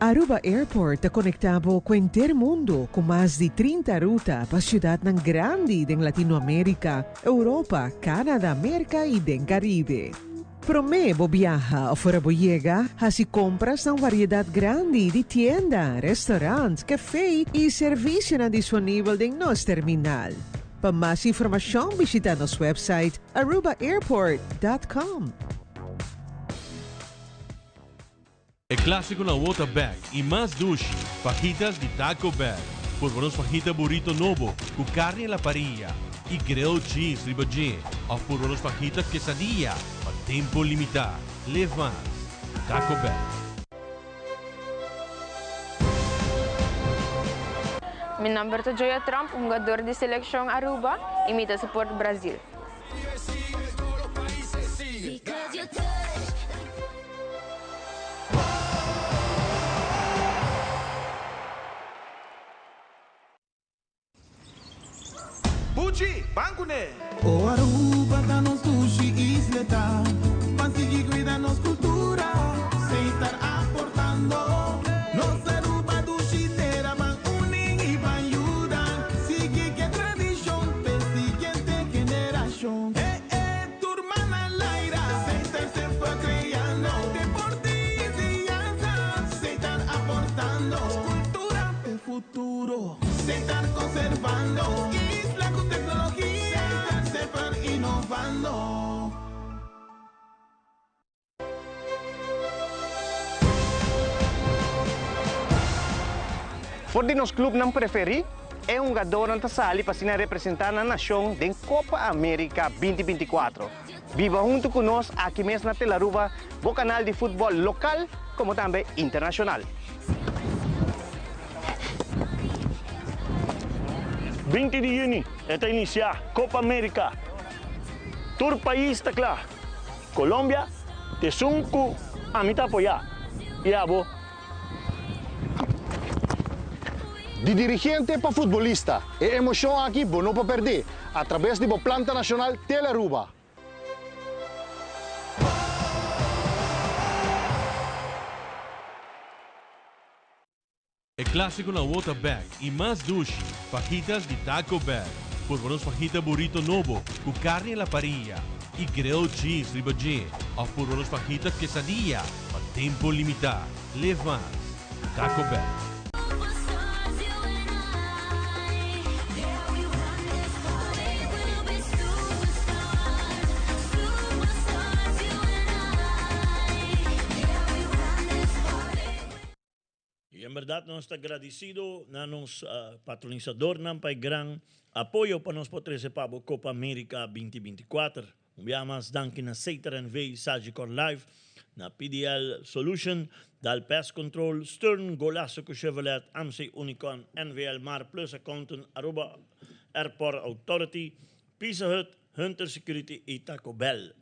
Aruba Airport ta conecta bo cu henter mundo cu mas di 30 ruta pa ciudadnan grandi den Latinoamerica, Europa, Canada, Merca y den Caribe. Prome bo biaha of ora bo yega, haci compras na un variedad grandi di tienda, restaurant, cafe y servicionan disponibel den nos terminal. Pa mas informacion bishita nos website arubaairport dot com. E clásico na wota bek y mas dushi, fajitas di Taco Bell. Purba nos fajita burrito nobo cu carni a la parilla y grilled cheese riba dje of purba nos fajita quesadilla pa tempo limita. Live mas. Taco Bell. Mi nomber ta Joya Tromp, hungador di seleccion Aruba y mi ta support Brazil. Buchi, ban kuné! O Aruba ta nos dushi isleta, ban sigui cuida nos cultura, Setar aportando. Nos Aruba dushi tera, ban uni y ban yuda, sigui ke tradicion p'e siguiente generacion. E e. Tur mana laira, Satan semper creando. Deporte y enseñanza, Satan aportando. Cultura p'e futuro, Satan conservando. Isla cu tecnologia, Satan semper innovando. For di nos clubnan preferi, e hungadornan ta sali pa asina representa nan nacion den Copa America 2024. Biba hunto cu nos aki mes na Telaruba, bo canal di futbol local como tambe internacional. 20 di juni e ta inicia Copa America. Tur pais ta cla. Colombia t'esun cu ami ta apoya y abo. Di dirigente pa futbolista, e emocion aki bo no por perde a traves di bo planta nacional Telearuba. E clásico na wota bek y mas dushi, fajitas di Taco Bell. Purba nos fajita burrito nobo cu carni a la parilla y grilled cheese riba dje of purba nos fajita quesadilla pa tempo limita. Live mas. Taco Bell. Y en berdad nos ta gradicido na nos patronisadornan pa e gran apoyo pa nos por trece pa bo Copa America 2024. Un biaha mas danki na Setar NV, Sagicor Life, na PDL Solution, Dal Pest Control, Stern, Golazo cu Chevrolet, AMC Unicon, NVL Mar Plus Accountant, Aruba Airport Authority, Pizza Hut, Hunter Security y Taco Bell.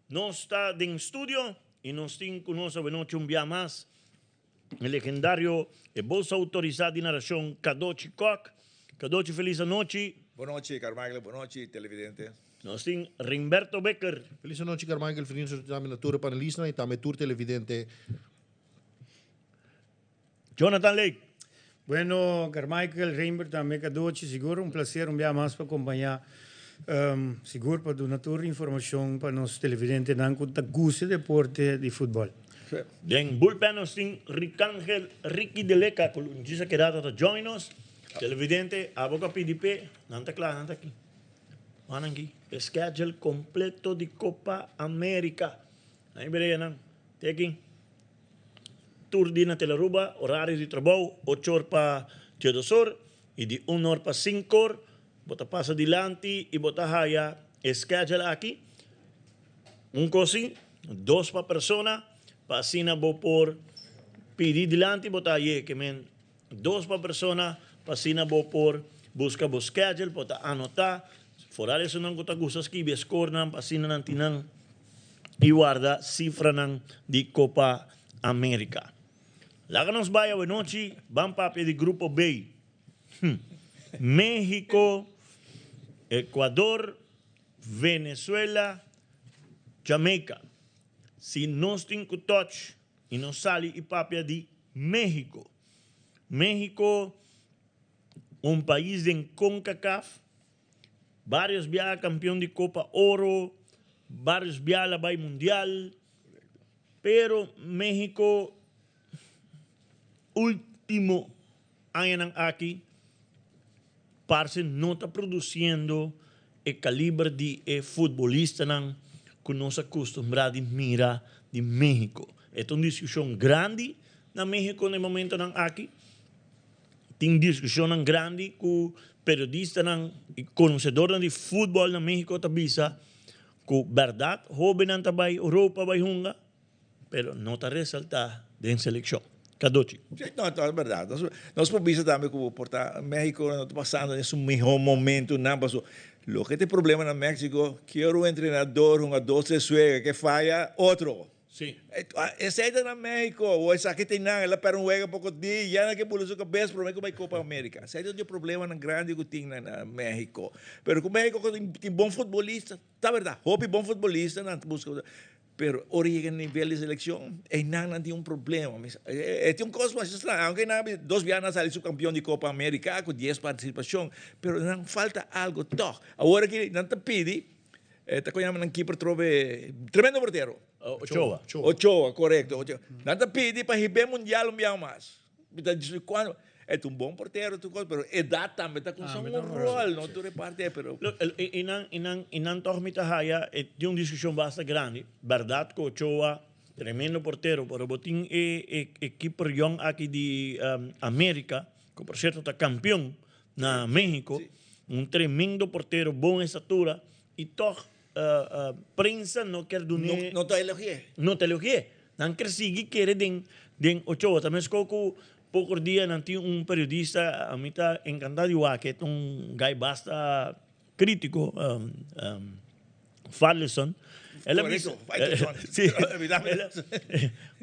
Nos ta den studio y nos tin cu nos awenochi un bia mas e legendario, e bos autorisa di naracion Cadochi Kock. Cadochi feliz anochi. Bon nochi Carmichael, bon nochi televidente. Nos tin Rimberto Becker. Feliz anochi Carmichael, feliz anochi tambe na tur e panelistanan y tambe tur televidente. Jonathan Lake. Bueno Carmichael, Reinbert tambe Cadochi, sigur un placer un bia mas pa compaña, sigur pa duna tur informacion pa nos televidentenan cu ta gusta deporte di futbol. Den bullpen nos tin Ricangel Ricky de Leca cu djis a keda ta join nos. Televidente, abo cu a pidi p'e, nan ta cla, nan ta aki. Wak nan aki, e schedule completo di Copa America. Nan bira nan, te aki. Tur di na Telaruba, orario di trabou, ocho or pa djedos or y di un or pa cinco or. Bo ta pasa dilanti y bo ta haya e schedule aki. Un cosi, dos pa persona, pa asina bo por pidi dilanti bo ta haye ke men dos pa persona, pa asina bo por busca bo schedule, bo ta anota. Foral esunnan cu ta gusta skibi e scorenan pa asina nan tin nan. y warda cifranan di Copa America. Laga nos bay awenochi ban papia di Grupo B. Mexico, Ecuador, Venezuela, Jamaica. Si nos tin cu touch y nos sali y papia di. México. México, un pais den Concacaf, varios biaha campeon di Copa Oro, varios biaha la bay Mundial, pero México ultimo añanan aki parce no ta produciendo e caliber di e futbolistanan cu nos a custumbra di mira di Mexico. E ta un discusion grandi na Mexico na e momentonan aki. Tin discusionnan grandi cu periodistanan y conocedornan di futbol na Mexico ta bisa cu berdad hobennan ta bay Europa bay hunga, pero no ta resalta den seleccion. Cadochi. Sí, no, ta berdad. Nos, nos por bisa tambe cu por ta Mexico no ta pasando den su mihor momentonan, paso loke ta e problema na Mexico, kier un entrenador hunga dos, tres wega, ke faya, otro. Sí. Esey ta na Mexico, o esaki ta einan, el a perde un wega poco dia, ya nan ke bula su cabes prome cu bay Copa America. Esey ta un di e problemanan grandi cu tin na Mexico. Pero cu Mexico tin bon futbolista, ta berdad, hopi bon futbolista nan ta busca. Pero ora yega nivel di seleccion, einan nan tin un problema. E tin un cos masha straño, aunke nan dos biaha nan a sali subcampeon di Copa America cu dies participacion, pero nan falta algo toch. Awor aki nan ta pidi, ta con yama nan keeper trobe, tremendo portero. Ochoa. Ochoa, corecto. Ochoa. Nan ta pidi pa hib'e mundial un biaha mas. Mi ta disi cuando, e ta un bon portero tur cos, pero edad tambe ta cuminsa un rol, no tur e parti ei, pero. Lo, y nan, y nan, y nan toch mi ta haya, e tin un discusion basta grandi, berdad cu Ochoa tremendo portero, pero bo tin e, e, e keeper yong aki di America, cu por cierto ta campeon na Mexico, un tremendo portero, bon estatura, y toch prensa no kier dun'e. No ta elogi'e. No ta elogi'e. Nan kier sigui kere den den Ochoa. Ta mesco cu poco dia nan tin un periodista, ami ta encanta di wak, e ta un guy basta critico, Fatlison. El a bisa, si,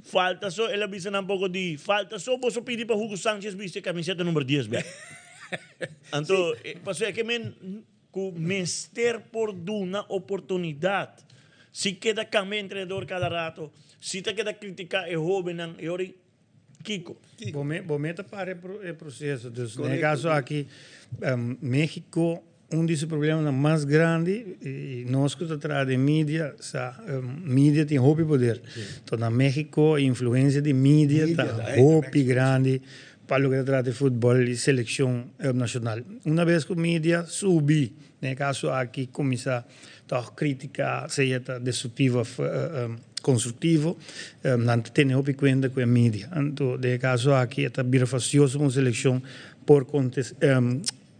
falta so, el a bisa nan poco di, falta so boso pidi pa Hugo Sanchez bisti e camiseta number dies bek. Anto, pasobra e ke men. Ku mester por duna oportunidat. Si keda kambia entrenador kada rato, si ta keda kritiká e hóbennan, e ora kiko? Bo me bo meta para e proseso. Dus den e kaso aki Mexico un di su problemanan mas grandi i nos ku ta traha den media sa media tin hopi poder. Enton na Mexico e influensia di media ta hopi grandi. Pa loke ta trata di futbol di seleccion nacional. Una bes cu media subi, den e caso aki cuminsa toch critica, sea ta destructivo of constructivo, nan ta tene hopi cuenta cu e media. Anto den e caso aki e ta bira fastioso pa un seleccion por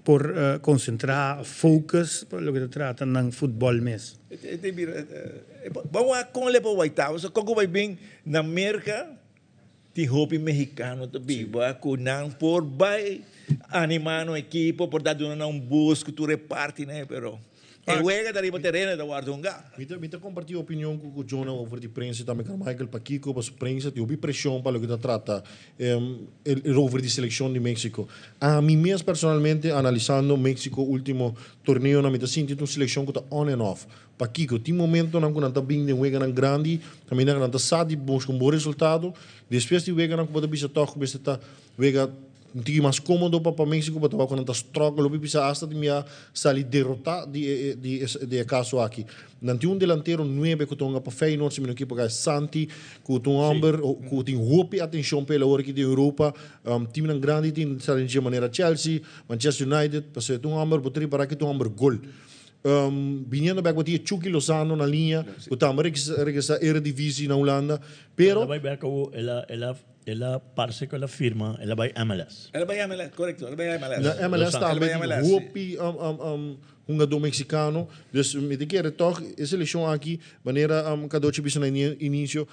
por concentra of focus pa loke ta trata nan futbol mes. E ta bira, bo a wak con le por waita, pasobra con cu bay bin na Merca Tin hopi mexicano ta biba cu nan por bay anima nan ekipo, por ta duna nan un bus cu tur e partinan, pero e wega ta riba tereno ta wordo hunga. Mi ta mi ta comparti opinion cu cu Jonah over di prensa y tambe Carmichael pakico pasobra prensa tin hopi presion pa loke ta trata e over di seleccion di Mexico. Ami mes personalmente analisando Mexico ultimo torneonan mi ta sinti ta un seleccion cu ta on and off. Pakiko? Tin momentonan ku nan ta bin den weganan grandi, kaminda ku nan ta sa di buska un bon resultado. Despues di weganan ku bo ta bisa tòg ku mester ta wega un tiki mas kómodo pa pa Mexico, bo ta wak ku nan ta struggle hopi bisa asta di mia sali derotá di e di e di e kaso aki. Nan tin un delantero nuebe ku ta hunga pa Feyenoord, si mi no ekiboká e Santi, ku ta un hòmber ku tin hopi atenshon pa el awor aki den Europa. Timnan grandi tin sali dje manera Chelsea, Manchester United, pasobra e ta un hòmber, bo ta ripará ku e ta un hòmber gol. Biniendo bek bo tin e Chucky Lozano na liña ku tambe regresa Eredivisie na Hulanda, pero. El a bai bek awo, el a el a el a parse ku el a firma, el a bai MLS. El a bai MLS, korekto, el a bai MLS. Na MLS tambe tin hopi hungadó meksikano, dus mi ta kere tòg e selekshon aki, manera Cadochi bisa na inisio,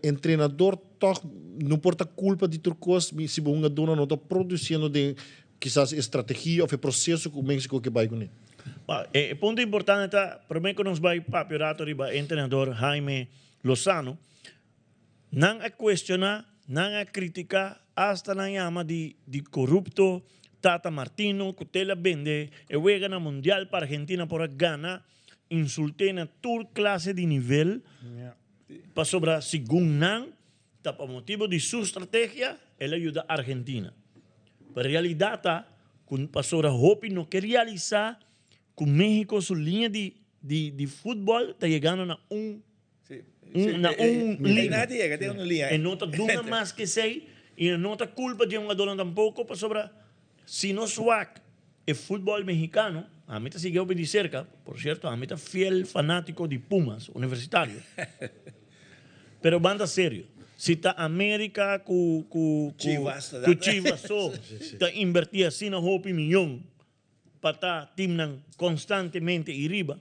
entrenador tòg no por ta kulpa di tur kos si bo hungadónan no ta produsiendo den Kisas e strategia of e proseso ku Mexico ke bai kuné. Ba, e punto importante ta, promé ku nos bai papia un rato riba e entrenador Jaime Lozano, nan a kuestioná, nan a kritiká, asta nan yama di di korupto Tata Martino ku tel a bende e weganan mundial pa Argentina por a gana, insult'é na tur klase di nivel, pasobra segun nan. ta pa motibo di su strategia el a yuda Argentina. Pero realidad ta cu pasobra hopi no ke realisa cu Mexico su linea di di di futbol ta yegando na un un na un linea. E no ta duna mas ke esey y e no ta culpa di e hungadornan tampoco pasobra si nos wak e futbol mexicano, ami ta sigui hopi di cerca, por cierto ami ta fiel fanatico di Pumas Universitario. Pero ban ta serio, si ta America cu cu cu Chivas so ta inverti asina hopi miyon pa ta teamnan constantemente y riba,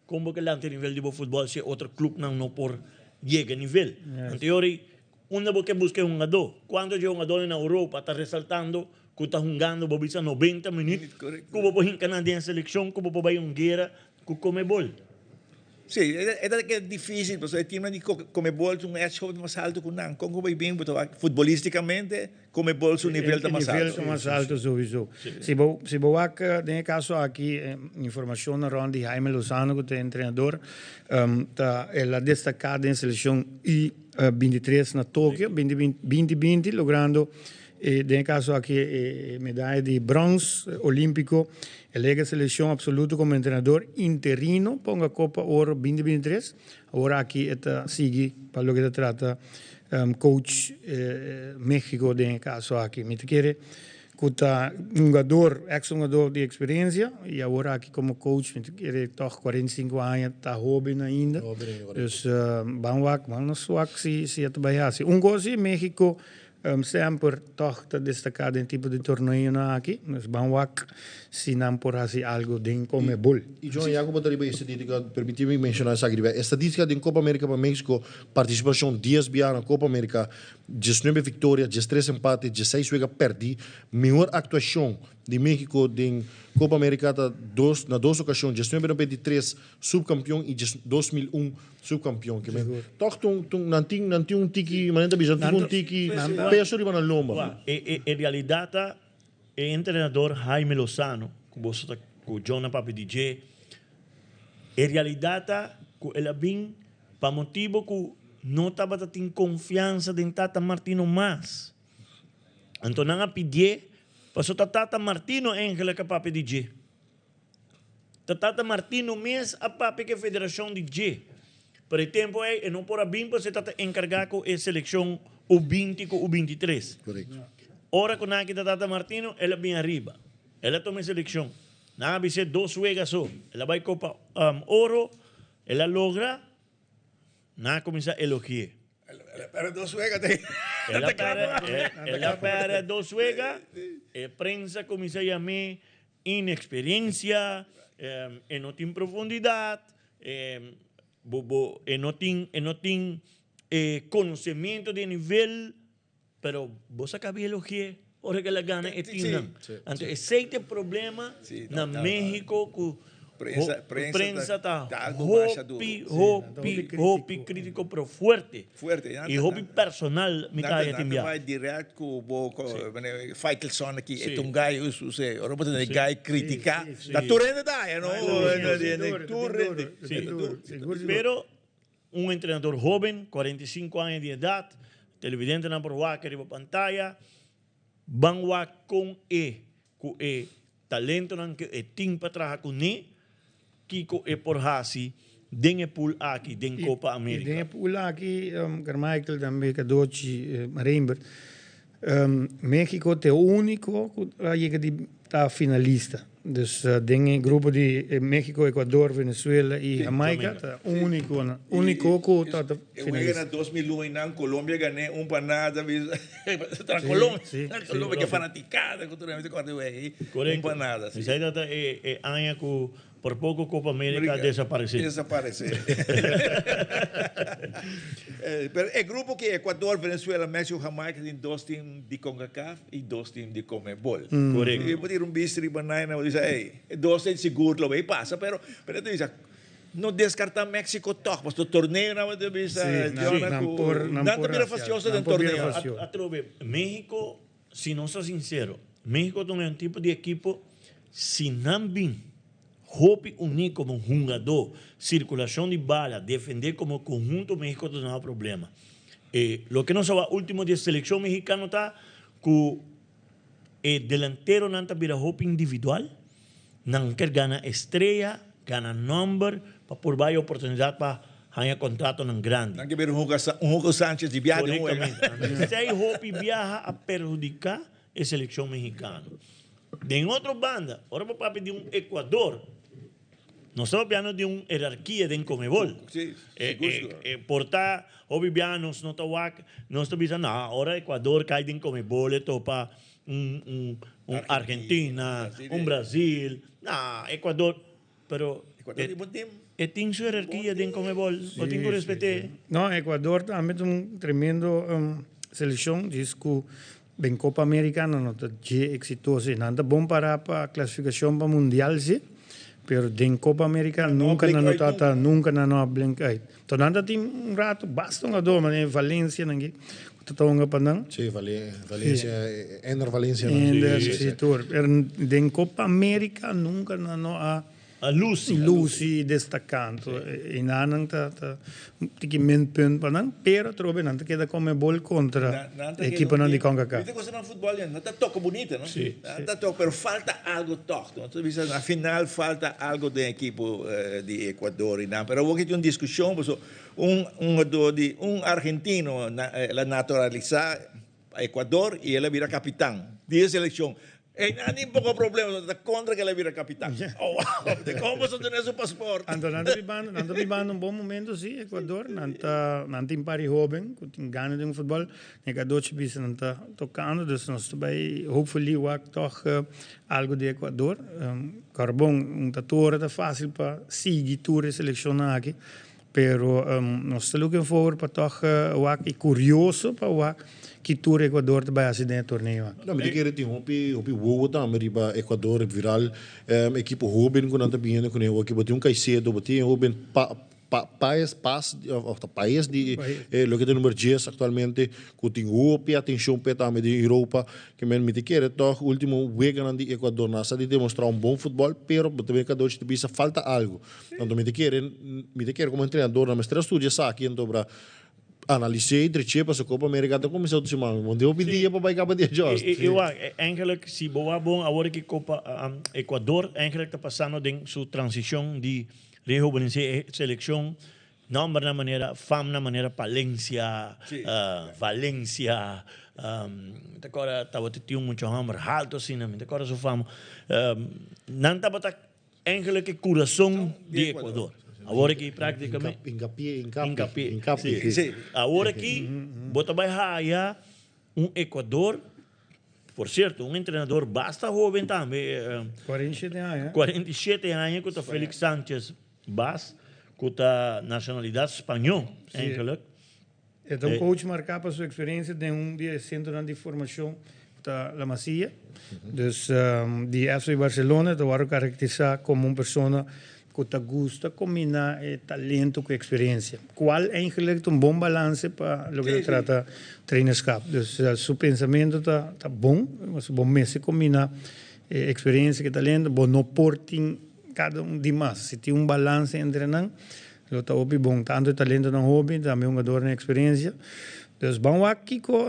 con bo ke lanta e nivel di bo futbol si e otro clubnan no por yega e nivel? Anto yori, unda bo ke busca e hungadó? Cuanto dje hungadónan na Europa ta resaltando cu ta hungando bo bisa 90 minuut cu bo por hinca nan den e seleccion cu bo por bay un guera Ku Comebol. Sí, e ta keda difícil pasobra e teamnan di Comebol ta un edge hopi mas alto ku nan. Kon ku bai bin bo ta wak futbolísticamente Comebol su nivel ta mas alto. E nivel ta mas alto souiso. Si bo si bo wak den e kaso aki informashonnan rònt di Jaime Lozano ku ta e entrenador ta el a destaká den selekshon U 23 na Tokio binti binti binti logrando E den e kaso aki e medaya di brons olímpiko. E lega selekshon apsoluto komo entrenador interino pa hunga Kopa Oro 2023. Awor aki e ta sigui pa loke ta trata coach Mexico den e kaso aki. Mi ta kere ku ta hungador, eks hungador di eksperensia i awor aki komo coach mi ta kere tòg 45 aña ta hóben ainda. Dus ban wak, ban nos wak si si e ta bai hasi. Un kos si Mexico Semper tòg ta destaká den tipo di torneonan aki. Nos ban wak si nan por hasi algo den Conmebol. I John, ya ku bo ta riba e estadístika, permití mi menshoná esaki riba. Estadístika den Copa América pa México, partisipashon dies biaha na Copa América, diesnuebe viktoria, diestres empate, diesseis wega pèrdí. Mihor aktuashon di México den Copa América ta dos na dos okashon, diesnuebe 93 subkampion i 2001 Subcampeon ke men toch tun tun nan tin nan tin un tiki manera ta bisa nan tin un tiki peso riba nan lomba. E e e realidad ta e entrenador Jaime Lozano ku boso ta ku John a papia di dje e realidad ta ku el a bin pa motibo ku no tabata tin confiansa den Tata Martino mas anto nan a pidié paso ta Tata Martino Angel a papia di dje. Ta Tata Martino mes a papia ku e federashon di dje. Pero e tempu ei e no por a bin pasobra e tata enkargá ku e selekshon U 20 ku U 23. Ora ku nan a kita Tata Martino, el a bin ariba. El a tuma e selekshon. Nan a bis'é dos wega so. El a bai Kopa Oro, el a logra, nan a kuminsá elogi'é. El a perde dos wega te. El a perde, el a perde dos wega, e prensa kuminsá yam'é Inexperiencia, e no tin profundidad, bo bo e no tin e no tin e conocimiento di e nivel, pero bo sa caba elogi'e ora cu el a gana e teamnan. Anto esey ta e problema na Mexico cu prensa ta hopi hopi hopi critico pero fuerte. Y hopi personal mi ta haya tin bia. Nan ta bai direct cu bo Faitelson aki e ta un guy usted ora bo tende guy critica ta tur hende ta haya no tur hende. Pero un entrenador hoben 45 aña di edad televidentenan por wak riba pantaya ban wak con e cu e talentonan cu e tin pa traha cune Kiko e por hasi den e pool aki den Copa America? Den e pool aki, Carmichael tambe Cadochi, Reinbert, Mexico ta e unico cu a yega di ta finalista. Dus den e grupo di Mexico, Ecuador, Venezuela y Jamaica ta unico, unico cu ta finalista. E wega na 2001 einan Colombia gané un pa nada, ta na Colombia, Colombia ke fanaticada cu tur hende ta corda e wega ei, un pa nada. Esei ta e aña cu por poco Copa America a desaparece. Desaparece. Pero e grupo ki Ecuador, Venezuela, Mexico, Jamaica tin dos team di Concacaf y dos team di Conmebol. Correcto. Y bo tira un bista riba nan y bo bisa ey, e dos ei sigur lo bay pasa, pero pero ta bisa no descarta Mexico toch, pasobra torneo nan ta bisa Jona cu nan ta bira fastioso den torneo. Atrobe, Mexico, si nos ta sincero, Mexico ta un tipo di ekipo si nan bin hopi uní komo hungadó, sirkulashon di bala, defendé komo konhunto Mexico ta duna problema. E loke nos a wak ultimo di e seleccion mexicano ta cu e delanteronan ta bira hopi individual, nan kier gana estrella, gana nomber pa por bay oportunidad pa haña contratonan grandi. Nan ke bira un Hugo Sanchez di biaha di un wega. Correctamente. Esey hopi biaha a perhudica e seleccion mexicano. Den otro banda, ora bo papia di un Ecuador, Nos ta papiando di un herarkia den Comebol. Por ta hopi biaha nos no ta wak, nos ta bisa no, ora Ecuador kai den Comebol e topa un Argentina, un Brasil, no, Ecuador, pero e tin su herarkia den Comebol, bo tin ku respet'é. No, Ecuador tambe ta un tremendo seleccion, djis ku Den Copa America nan no ta dje exitoso y nan ta bon para pa clasificacion pa Mundial si, pero den Copa America nunca nan no ta ta nunca nan no a blink uit. To nan ta tin un rato basta hungador manera Valencia nan ki cu ta ta hunga pa nan. Si, Valencia, Enner Valencia. Enner, si tur. Pero den Copa America nunca nan no a. A luci. Luci y destaca. Anto e nan ta ta tiki minpunt pa nan, pero atrobe nan ta keda come bol contra ekiponan di Concacaf. Mita cosa nan futbol ya, nan ta toca bunita, no? Si. Nan ta toca, pero falta algo toch. No? Ta bisa na final falta algo den ekipo di Ecuador y nan. Pero awor ki tin un discusion, paso un hungador di un argentino el a naturalisa pa Ecuador y el a bira capitan di e seleccion. Einan tin poko problema, pasobra ta kontra ku el a bira kapitan. Oh wow! Di kon boso tene su pasport? Anto nan ta bibando, nan ta bibando un bon momento si, Ecuador. Nan ta, nan tin pari hoben ku tin gana den futbol. Necadochi bisa nan ta tokando, dus nos ta bai hopefully wak tòg algo di Ecuador. Kòrbon, un ta tur ora ta fásil pa sigui tur e selekshonnan aki, Pero nos ta looking forward pa tog wak y curioso pa wak ki tur Ecuador ta bay haci den e torneo aki. No, mi ta kere tin hopi hopi wowo tambe riba Ecuador, viral ekipo hoben ku nan ta biniendo kuné awor. Bo tin un Caicedo, bo tin e hoben Pa Pa Paes Pas of ta Paes di loke ta number dies aktualmente ku tin hopi atenshon p'e tambe den Europa. Ke men mi ta kere tòg ultimo weganan di Ecuador nan sa di demostrá un bon futbòl pero bo ta mira Cadochi ta bisa falta algu. Anto mi ta kere, mi ta kere komo entrenador nan mester a studia esaki anto pra analis'é i drech'é pasobra Copa America ta kuminsá otro siman. Bo no tin hopi dia pa bai kaba di adjust. I wak, eigenlijk si bo wak bon awor ki Copa Ecuador eigenlijk ta pasando den su transishon di rehobenesé e selekshon, nòmbernan manera, famnan manera Palencia, Valencia, mi ta kòrda tabata tin un mucha hòmber haltu asina, mi ta kòrda su fama. Nan tabata Eigenlijk e kurason di Ecuador. Awor aki praktikamente. Hincapié, hincapi, Hincapié. hincapi. Sí. Awor aki bo ta bai haya un Ecuador, por cierto, un entrenador basta hoben tambe. 47 aña. 47 aña ku ta Felix Sanchez Bas, ku ta nacionalidad spañó eigenlijk. E ta un coach marká pa su eksperensia den un di e sentronan di formashon ku ta La Masia. Dus di FC Barcelona ta wòrdu karakterisá komo un persona ku ta gusta kombiná e talento ku eksperensia, kual eigenlik ta un bon balanse pa loke ta trata trainerskap. Dus su pensamentu ta ta bon, pasobra bo mester kombiná e eksperensia ku e talento, bo no por tin kada un dimas. Si tin un balanse entre nan, Lo ta hopi bon, tanto e talentonan hopi, tambe hungadornan experiencia. Dus ban wak kiko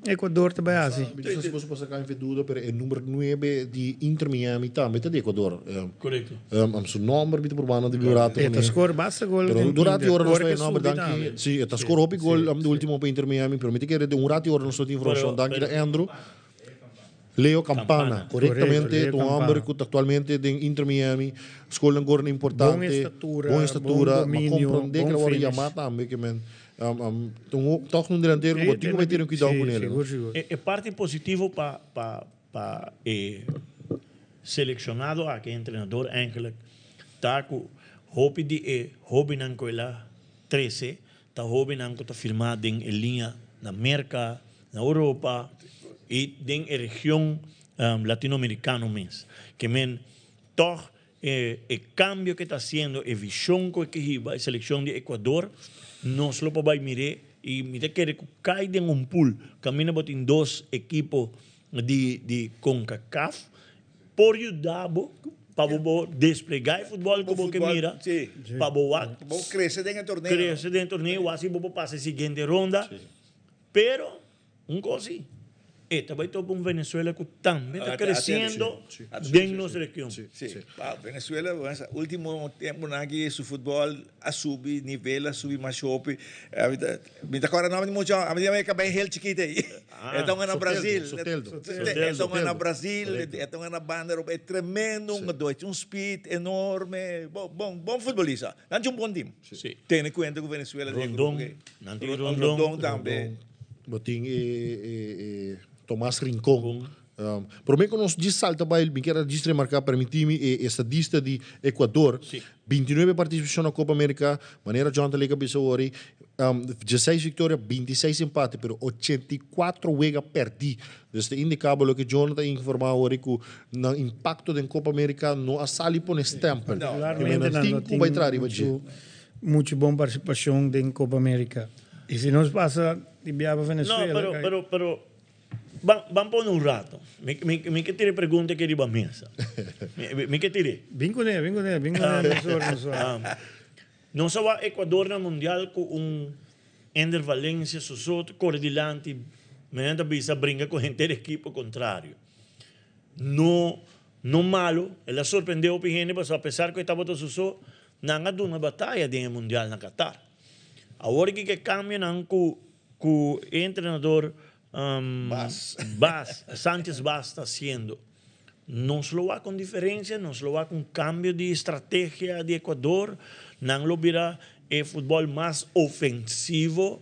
Ecuador ta bai haci. Mi no sa si boso por saca infe duda, pero e number nuebe di Inter Miami tambe ta di Ecuador. Correcto. Su nomber mi ta probando di rato E ta score basta gol Pero den durante Inter. ora nos Ora ta ke e nomber subi danki. tambe. Si, e ta score hopi gol di ultimo pa Inter Miami, pero mi ta kere den un rato ora nos ta tin informacion. Danki na Andrew. Leo Campana, korektamente, ta un hòmber ku ta aktualmente den Inter Miami, skolnan gornan importante, bon estatura, ma komprondé ku el a wòrdu yamá tambe, ke men ta un tòg un delantero ku bo tin ku bai tene kuidou ku nel. E parti positivo pa pa e selekshonado aki, e entrenador eigenlijk, ta ku hopi di e hóbennan ku el a trese Ta hobennan ku ta firmá den e liña na Merka, na Europa i den e region latinoamerikano mes. Ke men tòg e kambio ke ta hasiendo, e vishon ku e ke hiba e selekshon di Ecuador, nos lo por bai mir'é i mi ta kere ku kai den un pul kaminda bo tin dos ekipo di Concacaf por yuda bo pa bo por desplegá e futbòl ku bo ke mira, pa bo wak Bo krese den e torneo. Krese den e torneo, wak si bo por pasa e siguiente ronda. Pero, un kos si, e ta bai topa un Venezuela ku tambe ta kresiendo den nos region. Sí, Venezuela, ultimo temponan aki su futbol a subi nivel, a subi mas hopi. Mi ta kòrda nòmber di mucha, ami ta kabei hel chikit ei. E ta hunga na Brazil. Soteldo. E ta hunga na Brazil, e ta hunga na banda Europa. E tremendo hungadó, e tin un speed enorme. Bon, bon, bon futbolista. Nan tin un bon team. Tene kuenta ku Venezuela den e grupo Rondon. Nan tin Rondon. Rondon tambe. Bo tin e Tomas Rincon. Prome ku nos djis salta bai, mi kier a djis remarká, permití mi, e estadista di Ecuador, 29 partisipashon na Copa America, manera John ta leka bisa awor, 16 viktoria, 26 empate, pero 84 wega pèrdí. Dus ta indiká bo loke John ta informá awor ku nan impakto den Copa America no a sali pone stèmpel. Regularmente nan no tin muchu bon partisipashon den Copa America. I si nos pasa di biaha pa Venezuela. No, pero, pero, pero, ban, ban pone un rato. Mi, mi, mi ke tira e pregunta aki riba mesa. Mi, mi ke tir'é. Bin kuné, bin kuné, bin kuné, nos ora, nos ora. Nos a wak Ecuador na Mundial ku un Ender Valencia soso ta kore dilanti, menen ta bisa bringa ku henter ekipo kontrario. No, no malo, el a sorprende hopi hende pasobra apesar ku e tabata soso, nan a duna bataya den e Mundial na Qatar. Awor ki ke kambionan ku ku e entrenador Bas. Bas, Sanchez Bas ta hasiendo. Nos lo wak un diferencia, nos lo wak un cambio di estrategia di Ecuador, nan lo bira e futbol mas ofensivo,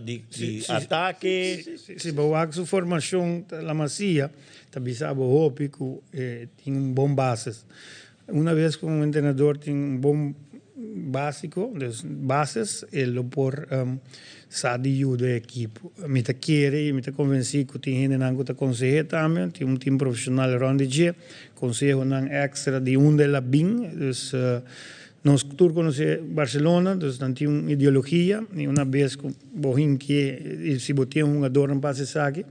di atake. Si bo wak su formacion ta La Masia, ta bisa bo hopi cu e tin un bon bases. Una bes cu un entrenador tin un bon basico, dus bases, e lo por sa di yuda e ekipo. Mi ta kere y mi ta convenci cu tin hendenan cu ta consehe tambe, tin un team profesional rond di dje, consehonan extra di unda el a bin, dus nos tur conoce Barcelona, dus nan tin un ideologia y una bes cu bo hinkie y si bo tin un hungadornan pa haci esaki,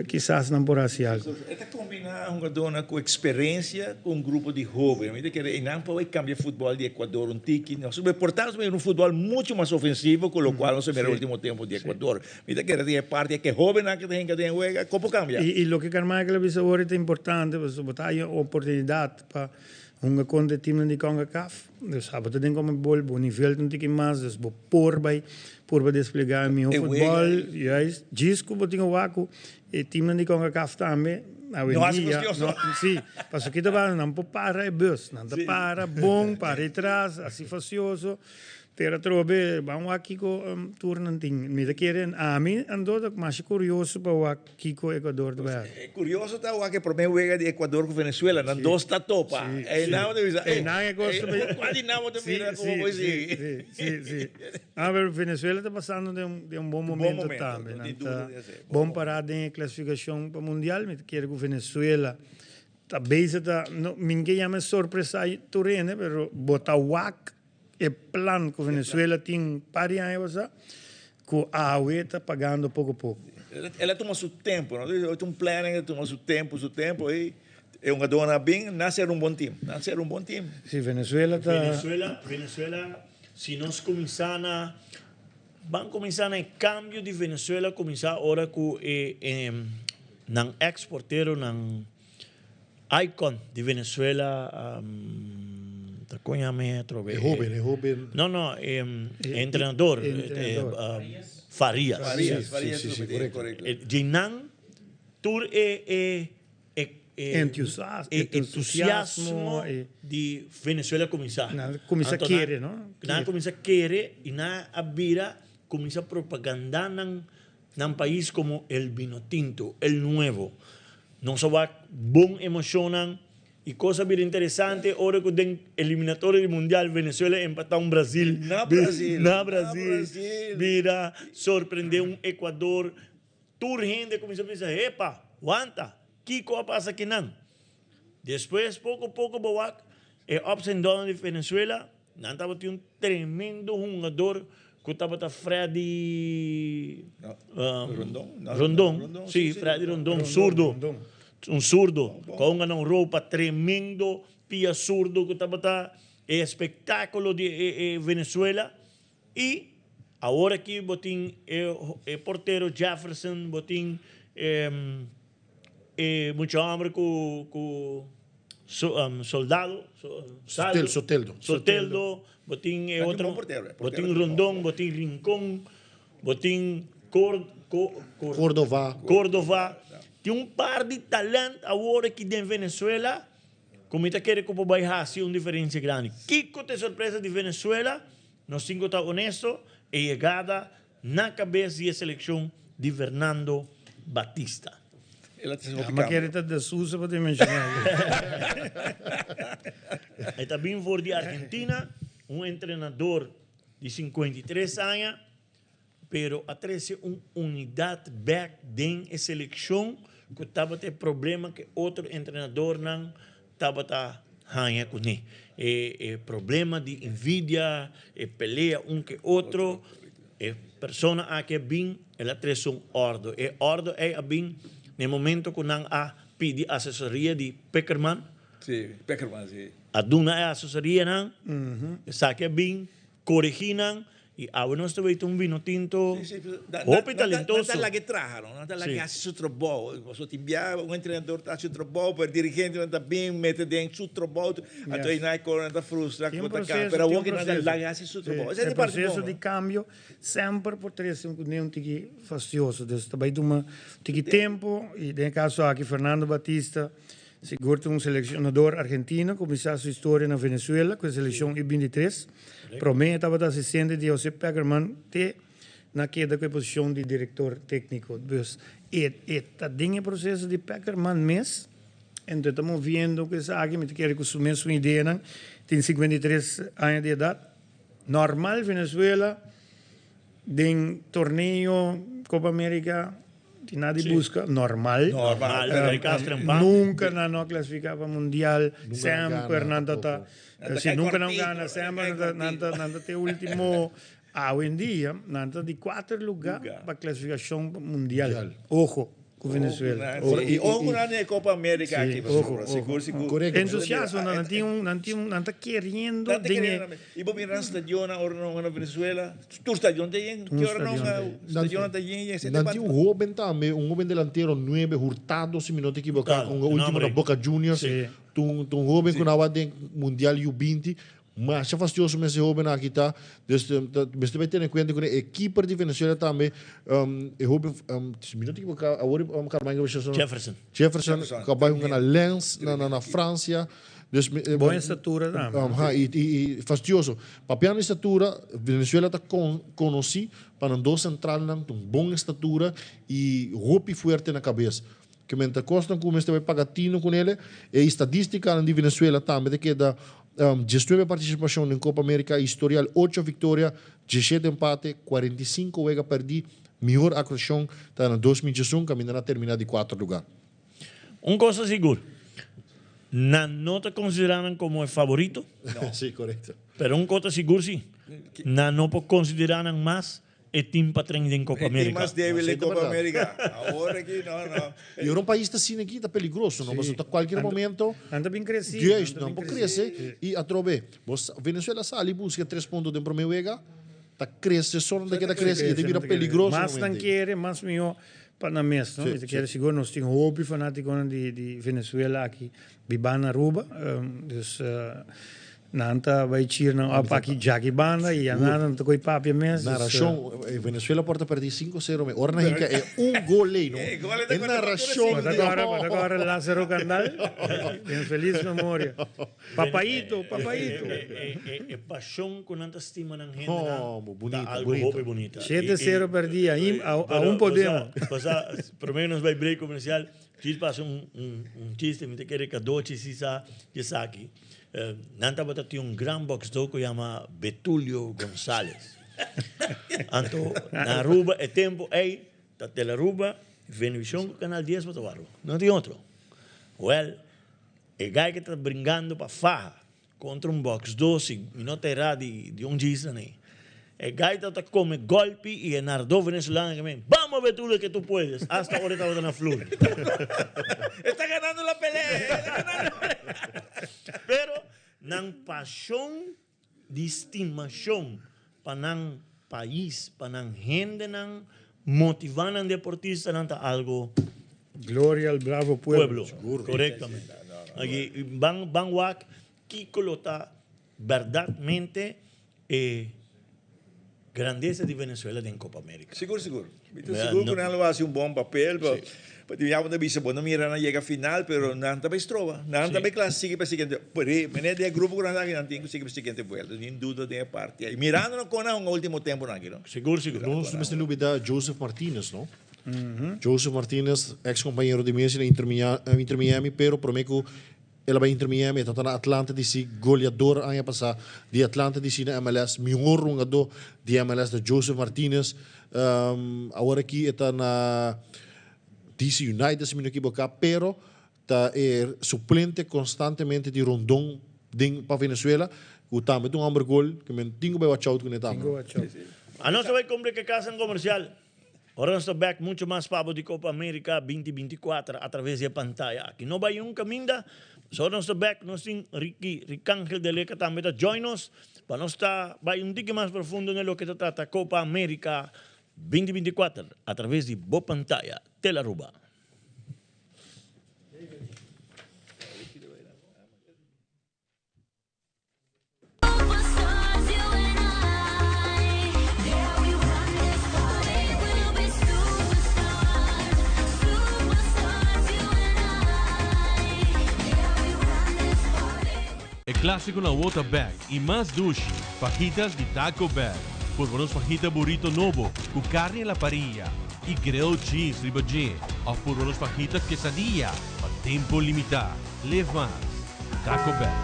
Kisas nan por hasi algu. E ta kombiná hungadónan ku eksperensia ku un grupo di hóben. Mi ta kere einan por bai kambia futbòl di Ecuador un tiki. Nos a por ta nos mira un futbòl muchu mas ofensivo ku lokual nos a mira último tempu di Ecuador. Mi ta kere den e parti ke hóbennan ke ta hinka den e wega, kon por kambia? I loke Carmichael a bisa awor ta importante pasobra bo ta haña oportunidat pa hunga kontra e timnan di Concacaf. Dus abo ta den Conmebol, bo nivel ta un tiki mas, dus bo por bai purba desplegá e mihó futbòl. Juist, djis ku bo tin a wak ku e timnan di Concacaf tambe awendia, no, si, pasobra kita banda nan por para e bus, nan ta para bon, para atras, hasi fasioso. Pero atrobe ban wak kiko tur nan tin. Mi ta kere, ami anto ta masha kurioso pa wak kiko Ecuador ta bai hasi. Kurioso ta wak e prome wega di Ecuador ku Venezuela, nan dos ta topa. Einan bo ta bisa, ey, Einan e kos ta bai. Kua di nan bo ta mira komo bo sigui? Si, si, si. Ah, pero Venezuela ta pasando den un, den un bon momento tambe. Nan ta bon pará den e klasifikashon pa mundial. Mi ta kere ku Venezuela ta bezig ta, no, mi no ke yama e sorpresa tur hende, pero bo ta wak E plan ku Venezuela tin par di aña pasá, ku awe ta pagando poko poko. El a tuma su tempu, no? Ta un planning a tuma su tempu, su tempu i e hungadónan a bin, nan a ser un bon team, nan a ser un bon team. Si, Venezuela ta. Venezuela, Venezuela, si nos kuminsá na, ban kuminsá na e kambio di Venezuela kuminsá ora ku e nan ex portero, nan. Icon di Venezuela ta con yama e atrobe? E hoben, e hoben. No, no, e entrenador, Farias. Farias, Farias, si, si, correcto. Dje nan tur e e e entusiasmo di Venezuela cuminsa. Nan cuminsa kere, no? Nan cuminsa kere y nan a bira cuminsa propaganda nan Nan pais como el vino tinto, el nuevo. Nos a wak bon emocionnan y cos a bira interesante ora cu den eliminatorio di mundial Venezuela empata un Brasil. Na Brasil. Na Brasil. Bira sorprende un Ecuador. Tur hende a cuminsa bisa, Hepa, wanta, kico a pasa akinan? Despues poco poco bo wak e ups and downs di Venezuela. Nan tabatin un tremendo hungador cu tabata Freddy Rondon. Rondon, si, Freddy Rondon, zurdo. Un zurdo cu a hunga na Europa, tremendo pia zurdo cu tabata e espectaculo di e Venezuela. Y. Awor aki bo tin e e portero Jefferson, bo tin e e mucha homber ku ku Soldado, Saldo, Soteldo. Soteldo, bo tin e otro, bo tin Rondon, bo tin Rincon, bo tin Cor, Cor, Cordova. Cordova. Tin un par di talent awor aki den Venezuela ku mi ta kere ku por bai hasi un diferensia grandi. Kiko ta e sorpresa di Venezuela? Nos tin ku ta honesto, e yegada na kabes di e selekshon di Fernando Batista. Ma kere ta De Sousa pa te menshoná. E ta bin for di Argentina, un entrenador di 53 aña, pero a trese un unidat bek den e selekshon ku tabata e problema ku e otro entrenadornan tabata haña kuné. E e problema di envidia, e pelea un ku e otro, e persona aki a bin, el a trese un òrdu. E òrdu ei a bin na e momento ku nan a pidi asesoria di Pekerman. Sí, Pekerman, sí. A duna e asesorianan, esaki a bin Coregi nan y awe nos ta weten un vino tinto hopi talentoso. Nan ta laga e traha no, nan ta laga e haci su trabou. Pasobra tin bia un entrenador ta haci su trabou pero e dirigentenan ta bin mete den su trabou anto ei nan e coro nan ta frustra cu ta cambia pero awor nan ta laga e haci su trabou. E proceso di cambio semper por trece un cune un tiki fastioso dus ta bay tuma un tiki tempo y den e caso aki Fernando Batista Sigur ta un seleccionador argentino cuminsa su historia na Venezuela cu e seleccion U 23. Prome e tabata asistente di José Pekerman te na keda cu e posicion di director tecnico. Dus e e ta den e proceso di Pekerman mes, ento e ta moviendo cu esaki, mi ta kere cu su mesun ideanan, tin 53 aña di edad. Normal Venezuela den torneo Copa America Tin nada di busca, normal. Normal, Nunca nan no a clasifica pa mundial, semper nan ta ta, si nunca nan gana, semper nan ta, nan ta, nan ta te ultimo. Awendia nan ta di cuater lugar pa clasificacion pa mundial. Ojo cu Venezuela. Ojo. Y ojo cu nan den e Copa America aki, pasobra sigur, sigur. Entusiasmo, nan tin un, nan tin un, nan ta keriendo den e. Y bo mira nan stadionnan ora nan hunga na Venezuela, tur stadion ta yen, ki ora nan hunga stadionnan ta yen yen. Nan tin un hoben tambe, un hoben delantero nuebe, Hurtado si mi no ta ekiboká, ku hunga ultimo na Boca Juniors, ta un ta un hoben ku nan a wak den Mundial U 20, masha fastioso mes e hoben aki ta, dus ta mester bai tene kuenta ku e keeper di Venezuela tambe, e hoben si mi no ta ekiboká awor Carmine Jefferson. Jefferson ku a bai hunga na Lens na Francia. Dus, Bon estatura tambe. Um, y, y, y fastidioso. Papiando estatura, Venezuela ta con, conocí pa nan dos centralnan, un bon estatura y hopi fuerte na cabeza. Que men ta cosnan cu mester bay paga tino con ele. E estadísticanan di Venezuela tambe ta keda um, 19 participacion den Copa America, historial 8 victoria, 17 empate, 45 wega perdí. Mihor actuacion ta na 2011, caminda nan a termina di cuatro lugar. Un kos ta sigur, nan no ta konsiderá nan komo e faborito. Sí, korekto. Pero un kos ta sigur sí, nan no por konsiderá nan mas e tim pa tren den Copa E tim America. mas débil den Sí, ta Copa berdad. America. Awor aki, no, no. Y ora un pais ta asina aki ta peligroso, no? Pasobra ta cualkier momento. Nan ta bin creci. Juist, nan por crece y atrobe. Bo sa, Venezuela sali busca tres punto den prome wega, ta crece, so nan ta keda crece y ta bira peligroso Mas nan momento. kere, mas miho Pa nan mes, no? Mi ta kere sigur nos tin hopi fanatikonan di di Venezuela aki bibá na Aruba. Dus nan ta bai chir nan op aki djaki banda y ya nan nan ta koy papia mes. Dus, Narashon, Venezuela por ta perdí sinku sero me ora nan hinka e un gol ei, no? E narashon di. Bo ta kòrda Lázaro Candal? Den feliz memoria. Papaito, papaito. E pasion cu nan ta stima nan hendenan Oh, ta algo hopi bunita. 7-0 perdi, aun podemos. Pasa, prome nos bay break comercial, djis pasa un chiste, mi ta kere Cadochi si sa esaki. Nan tabata tin un gran boxdor cu yama Betulio Gonzalez. Anto, na Aruba e tempo ey, ta Telearuba, Venevisión cu Canal 10 bo ta wak Aruba. No tin otro. Well, E guy ke ta bringando pa faha kontra un boxdor si mi no ta era di di un djis nan ei. E guy ta ta kome golpi i e narador venezolano ke men, Vamos Betulio ke tu puedes! Hasta ora e tabata na flur. E ta ganando la pelea, e ta ganando la pelea. Pero nan pashon di stimashon pa nan. pais, pa nan hendenan, motiva nan deportistanan ta algo. Gloria al bravo pueblo. Pueblo, corectamente. Aki ban ban wak kico lo ta berdadmente e grandeza di Venezuela den Copa America. Sigur, sigur. Mi ta sigur cu nan lo haci un bon papel. Pa di biaha bo ta bisa bo no mira nan yega final pero nan ta bay stroba. Nan ta bay cla sigui pa e siguiente. Pero mene den e grupo cu nan ta aki nan tin cu sigui pa e siguiente vuelta. Tin duda den e parti ayi. Mirando nan con nan hunga ultimo temponan aki no. Sigur, sigur. Nos no mester lubida Joseph Martinez no. Joseph Martinez ex compañero di Messi na Inter Miami pero prome cu El a bai Inter Miami, e ta na Atlanta DC, goleador aña pasá di Atlanta DC na MLS, mihor hungadó di MLS ta Joseph Martinez. Awor aki e ta na DC United si mi no ekiboká, pero ta e suplente konstantemente di Rondon den pa Venezuela, ku tambe ta un hòmber gol, ku men tin ku bai watch out kuné tambe. Anos ta bai kumpli ku e kasanan komersial. Ora nos ta bek mucho mas pabo di Copa America 2024 a traves di e pantaya aki. No bay un caminda, pasobra ora nos ta bek nos tin Ricky Ricangel de Leca tambe ta join nos pa nos ta bay un tiki mas profundo na loke ta trata Copa America 2024 a traves di bo pantaya Telaruba. E clásiconan awor ta bek y mas dushi, fajitas di Taco Bell. Purba nos fajita burrito nobo cu carni a la parilla y grilled cheese riba dje of purba nos fajita quesadilla pa tempo limita. Live mas. Taco Bell.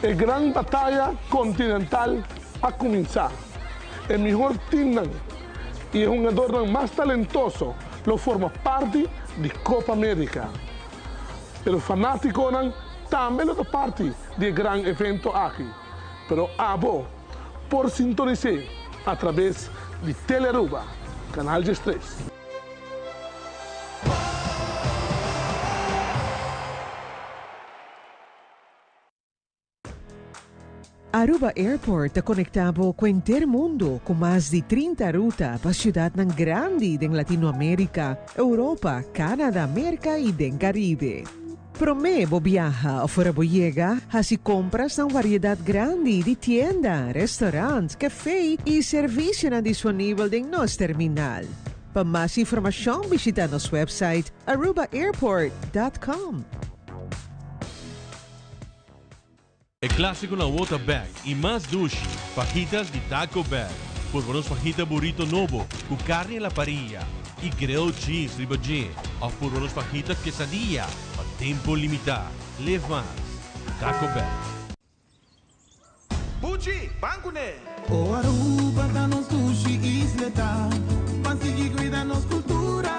E gran bataya continental a cuminsa. E mihor teamnan y e hungadornan mas talentoso lo forma parti di Copa America. Pero fanaticonan tambe lo ta parti di e gran evento aki. Pero abo por sintonis'é a traves di Telearuba, Canal 13. Aruba Airport ta conecta bo cu henter mundo cu mas di 30 ruta pa ciudadnan grandi den Latinoamerica, Europa, Canada, Merca y den Caribe. Promé bo biaha òf ora bo yega, hasi kompras na un variedat grandi di tienda, restaurant, kafé i servisionan disponibel den nos terminal. Pa mas informashon bishita nos website arubaairport dot com. E clásiconan awor ta bek y mas dushi, fajitas di Taco Bell. Purba nos fajita burrito nobo cu carni a la parilla y grilled cheese riba dje of purba nos fajita quesadilla pa tempo limita. Live mas. Taco Bell. Buchi, ban kuné! O Aruba ta nos dushi isleta, ban sigui cuida nos cultura,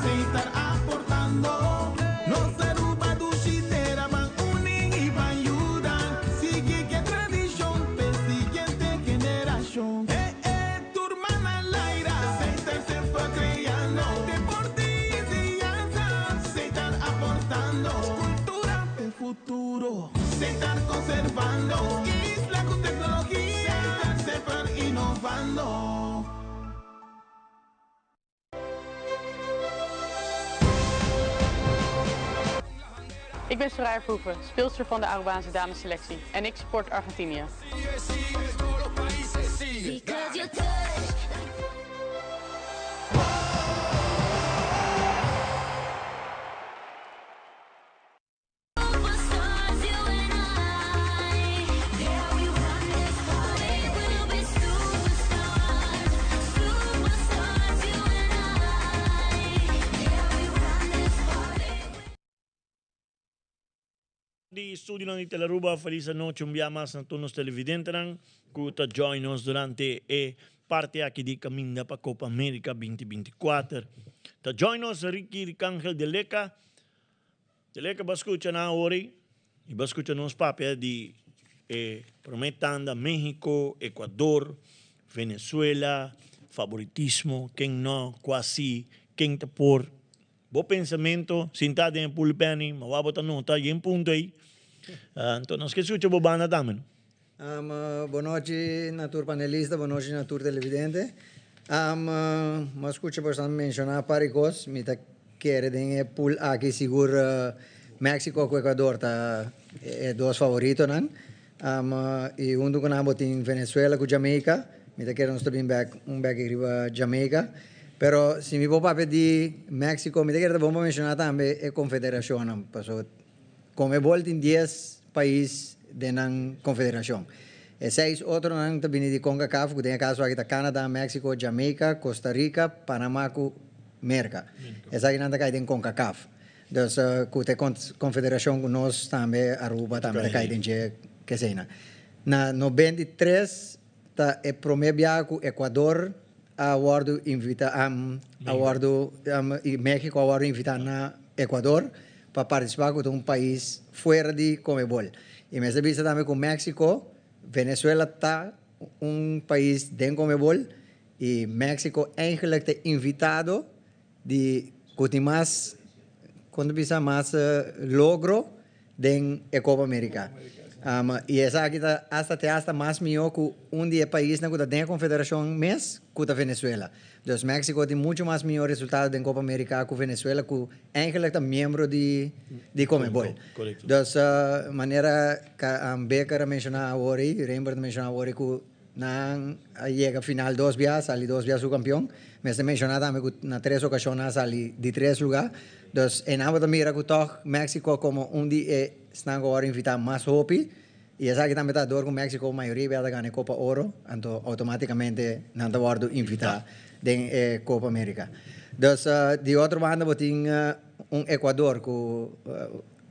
Setar aportando. Nos Aruba dushi tera, ban uni y ban yuda, sigui ke tradicion p'e siguiente generacion. E e tur man al aire, Setar semper creando, deporte y enseñanza, Setar aportando, cultura p'e futuro. Setar conservando isla cu tecnologia. Setar semper innovando. Ik ben Soraya Verhoeven, speelster van de Arubaanse damesselectie en ik support Argentinië. Di studionan di Telearuba, felis anochi un bia mas na tur nos televidentenan cu ta join nos durante e parti aki di Caminda pa Copa America 2024. Ta join nos Ricky Ricangel de Leca. Dele ke bo a skucha nan awor ei, i bo a skucha nos papia di e prome tanda Mexico, Ecuador, Venezuela, favoritismo, ken no, kua si, ken ta por. Bo pensamento sintá den e pulpenny, ma wak bo ta nota yen punto ei. Anto nos ke skucha bo banda tambe, no? Bon nochi na tur panelista, bon nochi na tur televidente. Mi a skucha boso menshoná par di kos. Mi ta kere den e pool aki sigur Mexico ku Ecuador ta e dos favoritonan. I huntu ku nan bo tin Venezuela ku Jamaica. Mi ta kere nos ta bin bek un bek riba Jamaica. Pero si mi por papia di Mexico, mi ta kere ta bon pa menshoná tambe e konfederashonnan. Pasobra Conmebol tin dies pais den nan konfederashon. E seis otronan ta bini di Concacaf, ku den e kaso aki ta Canada, Mexico, Jamaica, Costa Rica, Panama ku Merka. Esakinan ta kai den Concacaf. Dus ku ta e konfederashon ku nos tambe, Aruba tambe ta kai den dje keseinan. Na 93 ta e promé biaha ku Ecuador a wòrdu invitá a wòrdu i Mexico a wòrdu invitá na Ecuador pa partisipá ku ta un pais fuera di Conmebol. I mester bisa tambe ku Mexico, Venezuela ta un pais den Conmebol i Mexico eigenlijk ta invitado di ku tin mas kon ta bisa mas logro den e Copa America. I esaki ta hasta te hasta mas mihó ku un di e paisnan ku ta den e konfederashon mes ku ta Venezuela. Dus Mexico tin muchu mas mihó resultado den Copa America ku Venezuela ku eigenlijk ta miembro di di Conmebol. Dus manera Becker a menshoná awor ei, Rembert a menshoná awor ei ku Nan a yega final dos bia, sali dos bia subkampion. Mester menshoná tambe ku na tres okashon nan a sali di tres lugá. Dus einan bo ta mira ku tòg Mexico komo un di e esnan ku a wòrdu invitá mas hopi. I esaki tambe ta dor ku Mexico mayoria bia ta gana e Kopa Oro, anto outomátikamente nan ta wòrdu invitá den e Kopa Amerika. Dus di otro banda bo tin un Ecuador ku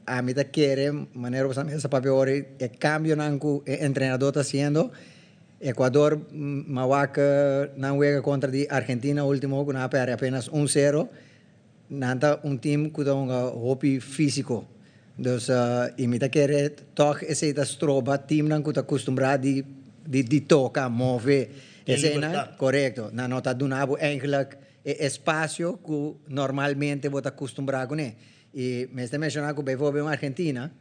Ami ta kere, manera bo sa mester papia ora e cambionan cu e entrenador ta haciendo. Ecuador m'a wak nan wega contra di Argentina ultimo cu nan a perde apenas un cero. Nan ta un team cu ta hunga hopi fisico. Dus y mi ta kere toch esey ta stroba teamnan cu ta custumbra di di toca, move. Eseynan, corecto. Nan no ta duna bo eigenlijk e espacio cu normalmente bo ta custumbra cune. I mester menshoná ku bijvoorbeeld un Argentina,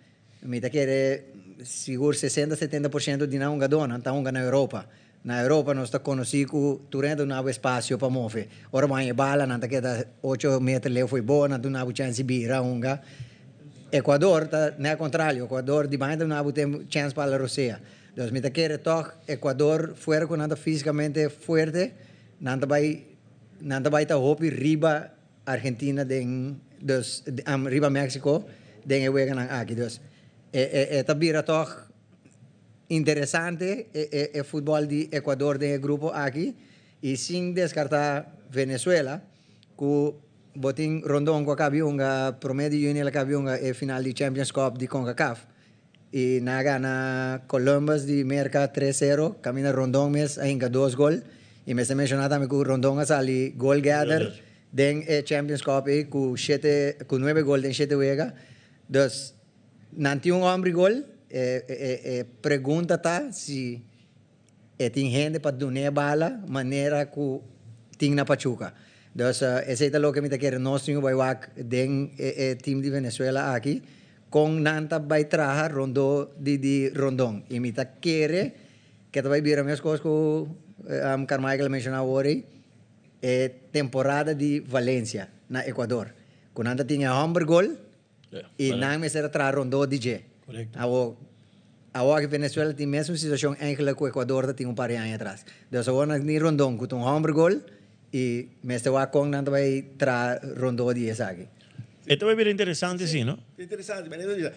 mi ta kere sigur sesenta, setenta por shento di nan hungadónan ta hunga na Europa. Na Europa nos ta konosí ku tur hende ta duna bo espasio pa move. Ora bo haña e bala nan ta keda ocho meter leu fo'i bo, nan ta duna bo chèns di bira hunga. Ecuador ta nèt kontrario, Ecuador di banda ta duna bo tempu chèns pa ala rosea. Dus mi ta kere tòg Ecuador fuera ku nan ta físikamente fuerte, nan ta bai nan ta bai ta hopi riba Argentina den dus riba Mexico den e weganan aki. Dus e e e ta bira tog interesante e e e futbol di Ecuador den e grupo aki y sin descarta Venezuela cu bo tin Rondon cu a cabi hunga prome di juni el a cabi hunga e final di Champions Cup di Concacaf y nan a gana Columbus di Merca tres sero caminda Rondon mes a hinca dos gol y mester menciona tambe cu Rondon a sali goal getter den e Champions Cup ey cu shete cu nuebe gol den shete wega dus nan tin un hombre gol e e pregunta ta si e tin hende pa dun'e bala manera cu tin na Pachuca dus esey ta loke mi ta kere nos tin cu bay wak den e team di Venezuela aki. Kon nan ta bai traha rondó di di Rondon. I mi ta kere ke ta bai bira meskos ku Carmichael a menshoná awor ei, e temporada di Valencia na Ecuador. Ku nan ta tin e hòmber gol i nan mester a traha rondó di dje. Awor, awor aki Venezuela tin mesun situashon eigenlijk ku Ecuador ta tin un par di aña atras. Dus awor nan tin Rondon ku ta un hòmber gol i mester wak kon nan ta bai traha rondó di esaki. E ta bai bira interesante si, no? Interesante, mi ta bisa,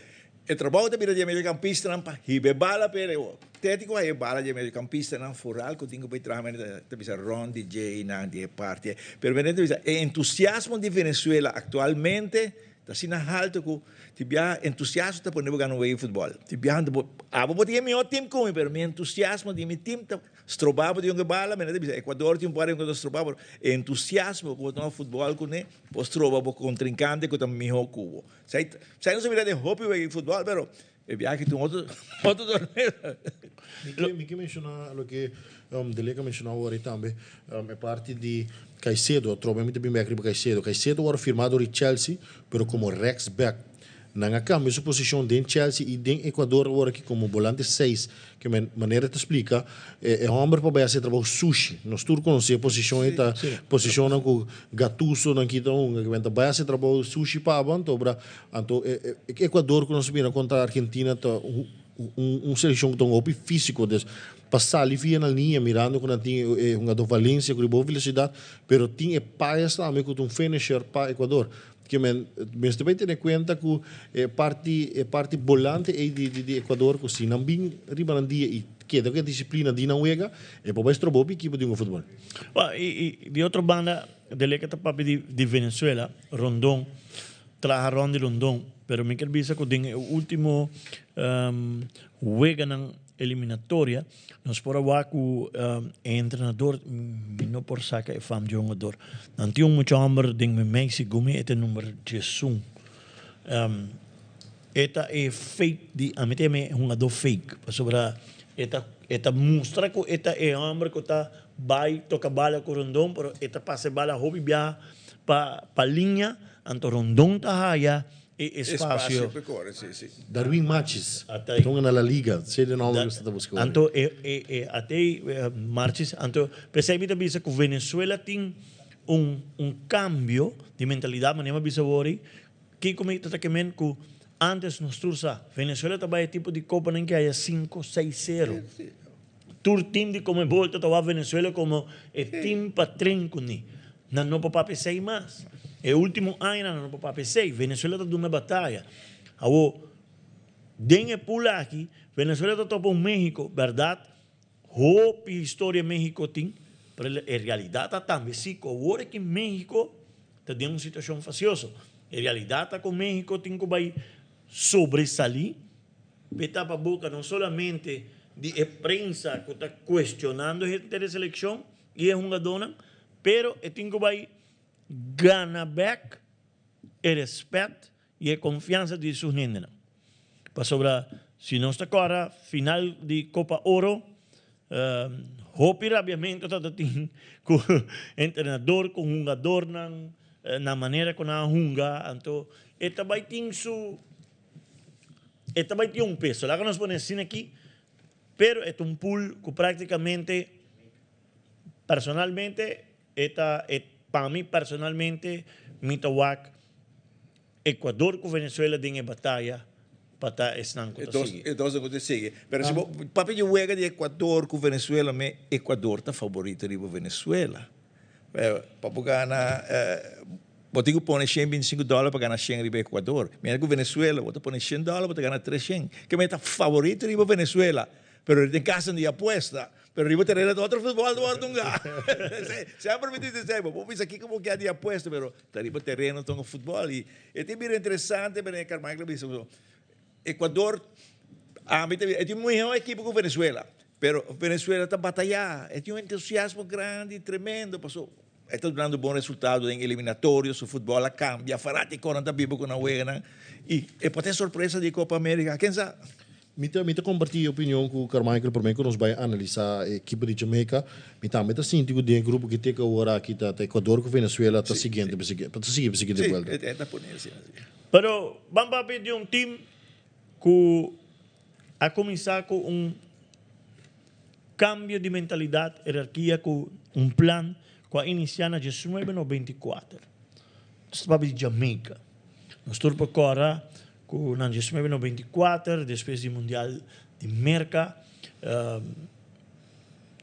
e trabou ta bira di e mediocampistanan pa hiba e bala pero e teti ku haya e bala di e mediocampistanan foral ku tin ku bai traha mi ta bisa rond di dje nan di e parti ei. Pero mi ta bisa e entusiasmo di Venezuela aktualmente ta asina halto ku ti biaha entusiasmo ta pone bo gana un wega di futbòl. Ti biaha abo bo tin e mihó tim ku mi pero mi entusiasmo di mi tim ta Stroba bo di un ke bala, mi no ta bisa Ecuador tin un par di un ku ta stroba bo, e entusiasmo ku bo tuma futbòl kuné por stroba bo kontrinkante ku ta mihó ku bo. Esei no sa mira den hopi wega di futbòl, pero E biaha tin otro otro torneo. Mi ke mi ke menshoná loke Deleka a menshoná awor ei tambe, e parti di Caicedo. Atrobe mi ta bin bek riba Caicedo. Caicedo wòrdu firmá dor di Chelsea, pero komo rechtsback. Nan a kambia su posishon den Chelsea i den Ecuador awor aki komo bolante seis. Ke men manera ta splika, e hòmber por bai hasi e trabou sushi. Nos tur konosé e posishon ei ta posishonnan ku Gattuso nan kita hunga. Ke men ta bai hasi e trabou sushi pa bo anto bra Anto e Ecuador ku nos mira kontra Argentina ta un selekshon ku ta un hopi físiko. Des pa sali via na liña mirando ku nan tin e hungadó Valencia ku di bon velosidat, pero tin e Paes tambe ku ta un finisher pa Ecuador. Ke men mester bai tene kuenta ku e parti e parti bolante ei di di Ecuador ku si nan bin riba nan dia i keda ku e disiplina di nan wega e por bai stroba hopi ekipo di hunga futbòl. I di otro banda Deleka ta papia di Venezuela, Rondon. Traha rond di Rondon, pero mi kier bisa cu den e ultimo weganan eliminatoria nos por a wak cu e entrenador, mi no por saca e fam di e hungador, nan tin un mucha homber den mi mei segun mi e ta e number diesun, e ta e fake di, ami ta yama e hungador fake pasobra e ta e ta mustra cu e ta e homber cu ta bay toca bala cu Rondon pero e ta pasa e bala hopi biaha pa liña. Anto Rondon ta haya e espacio. Espacio pa kore, si, si. Darwin Machis, ta hunga na La Liga, esei ta e nomber ku sta ta buska ora. Anto e e e atei Marchis, anto p'esei mi ta bisa ku Venezuela tin un un cambio di mentalidad, manera mi a bisa awor ei, kiko mi ta ta kemen ku antes nos tur sa, Venezuela ta bai e tipo di kopanan ke haya sinku, seis, sero. Tur team di Conmebol ta wak Venezuela como e team pa tren cuni. Nan no por papia esey mas. E ultimo añanan nan no por papia esey. Venezuela ta duna bataya. Awor, den e pool aki, Venezuela ta topa un Mexico, berdad, hopi historia Mexico tin, pero e realidad ta tambe si cu awor aki Mexico ta den un situacion facioso. E realidad ta cu Mexico tin cu bay sobresali. P'e tapa boca no solamente di e prensa cu ta cuestionando henter e seleccion y e hungadónan, pero e tin cu bay gana bek e respet y e confiansa di su hendenan. Pasobra si nos ta cora final di Copa Oro, hopi rabiamento ta ta tin cu entrenador cu hungadornan na manera cu nan a hunga, anto e ta bay tin su. E ta bai tin un peso, laga nos pone asina aki, pero e ta un pool ku práktikamente, personalmente, e ta, e pa mi personalmente, mi ta wak Ecuador ku Venezuela den e bataya pa ta esnan ku ta sigui. E dos ku ta sigui. Pero si bo papia di wega di Ecuador ku Venezuela, me Ecuador ta favorito riba Venezuela. Pa bo gana. Bo tin ku pone shen binti sinku dòler pa gana shen riba Ecuador. Mientras ku Venezuela bo ta pone shen dòler bo ta gana tres shen. Ke mester ta favorito riba Venezuela, pero den kaso di apuesta, pero riba tereno ta otro futbòl ta wòrdu hunga. Semper mi ta bisa esei, bo por bisa kiko bo ke di apuesta, pero ta riba tereno ta hunga futbòl. I e tin bira interesante manera Carmichael a bisa, Ecuador ami ta bisa e tin mihó ekipo ku Venezuela, pero Venezuela ta batayá, e tin un entusiasmo grandi tremendo paso E ta dunando bon resultado den eliminatorio, su futbol a cambia, fanaticonan ta biba cu nan weganan y e por ta e sorpresa di Copa America, ken sa? Mi ta mi ta comparti e opinion cu Carmichael prome cu nos bay analisa e ekipo di Jamaica. Mi tambe ta sinti cu den e grupo ki te cu awor aki ta ta Ecuador cu Venezuela ta siguiente pa sigui ta sigui pa siguiente vuelta. Si, e ta pone asina si. Pero ban papia di un team cu a cuminsa cu un Cambio di mentalidad, herarkia cu un plan cu a inicia na diesnuebe noventa i kuater. Nos ta papia di Jamaica. Nos tur por corda cu na diesnuebe noventa i kuater, despues di Mundial di Merca,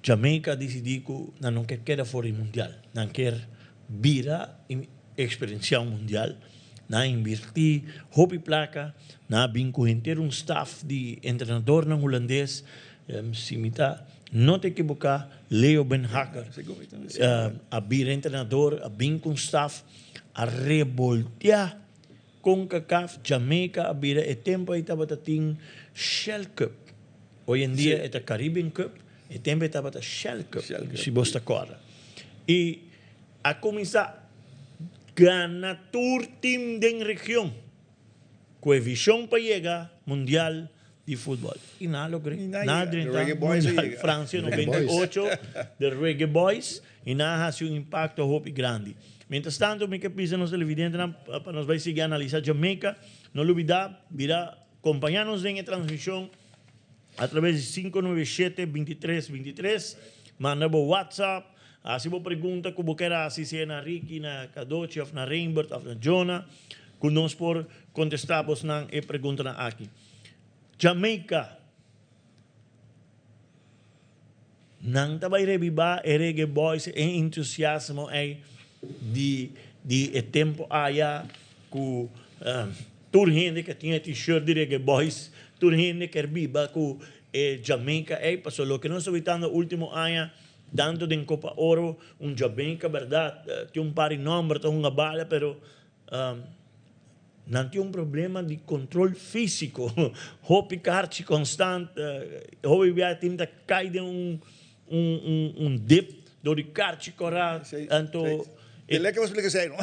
Jamaica a dicidi cu nan no kier keda for di Mundial. Nan kier bira y experiencia un Mundial. Nan a inverti hopi placa, nan a bin cu henter un staf di entrenadornan Hulandes. Si mi ta no ta ekiboká, Leo Beenhakker a bira entrenador, a bin ku un staf, a rebolteá Concacaf, Jamaica a bira e tempu ei tabata tin Shell Cup. Hoy en dia e ta Caribbean Cup, e tempu ei tabata Shell Cup, si bos ta kòrda. I a kuminsá gana tur tim den region. Ku e vishon pa yega Mundial di futbol. I nan a logr'é. Nan a drenta Mundial Francia 98, The Reggae Boys, i nan a hasi un impakto hopi grandi. Mientras tanto mi ke pisa nos televidentenan pa nos bai sigui analisá Jamaica. No lubidá bira kompañá nos den e transmishon a traves di 597 23 23. Manda bo WhatsApp, hasi bo pregunta ku bo ker hasi sea na Ricky, na Cadochi òf na Reinbert òf na Jonah. Ku nos por kontestá bosnan e preguntanan aki. Jamaica, Nan ta bai rebibá e Reggae Boys, e entusiasmo ei di di e tempu aya ku tur hende ke tin e t-shirt di Reggae Boys, tur hende ker biba ku e Jamaica ei, pasobra loke nos ta witando último aña tantu den Copa Oro, un Jamaica bèrdat tin un par di nòmber ta hunga bala pero Nan tin un problema di control fisico, hopi karchi constant, hopi bia tin ta cay den un un un dip door di karchi cora, anto E lekker bo splica esey no.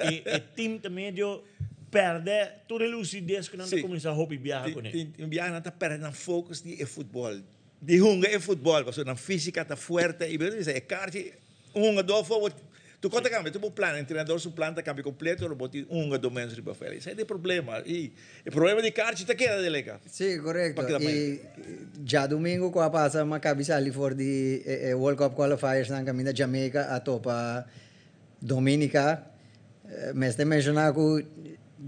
E e team ta medio perde tur e lucidez cu nan ta cuminsa hopi biaha cune. Tin biaha nan ta perde nan focus di e futbol, di hunga e futbol pasobra nan fisica ta fuerte y bo ta bisa e karchi Un hungadó for bo Tu kon ta kambia tur bo plan, entrenador su plan ta kambia kompleto ora bo tin un hungadó ménos riba vèld. Esei ta e problema i e problema di karchi ta keda Deleca. Sí, korekto. I djadumingu ku a pasa Maccabi sali for di e World Cup Qualifiers nan kaminda Jamaica a topa Dominica. Mester menshoná ku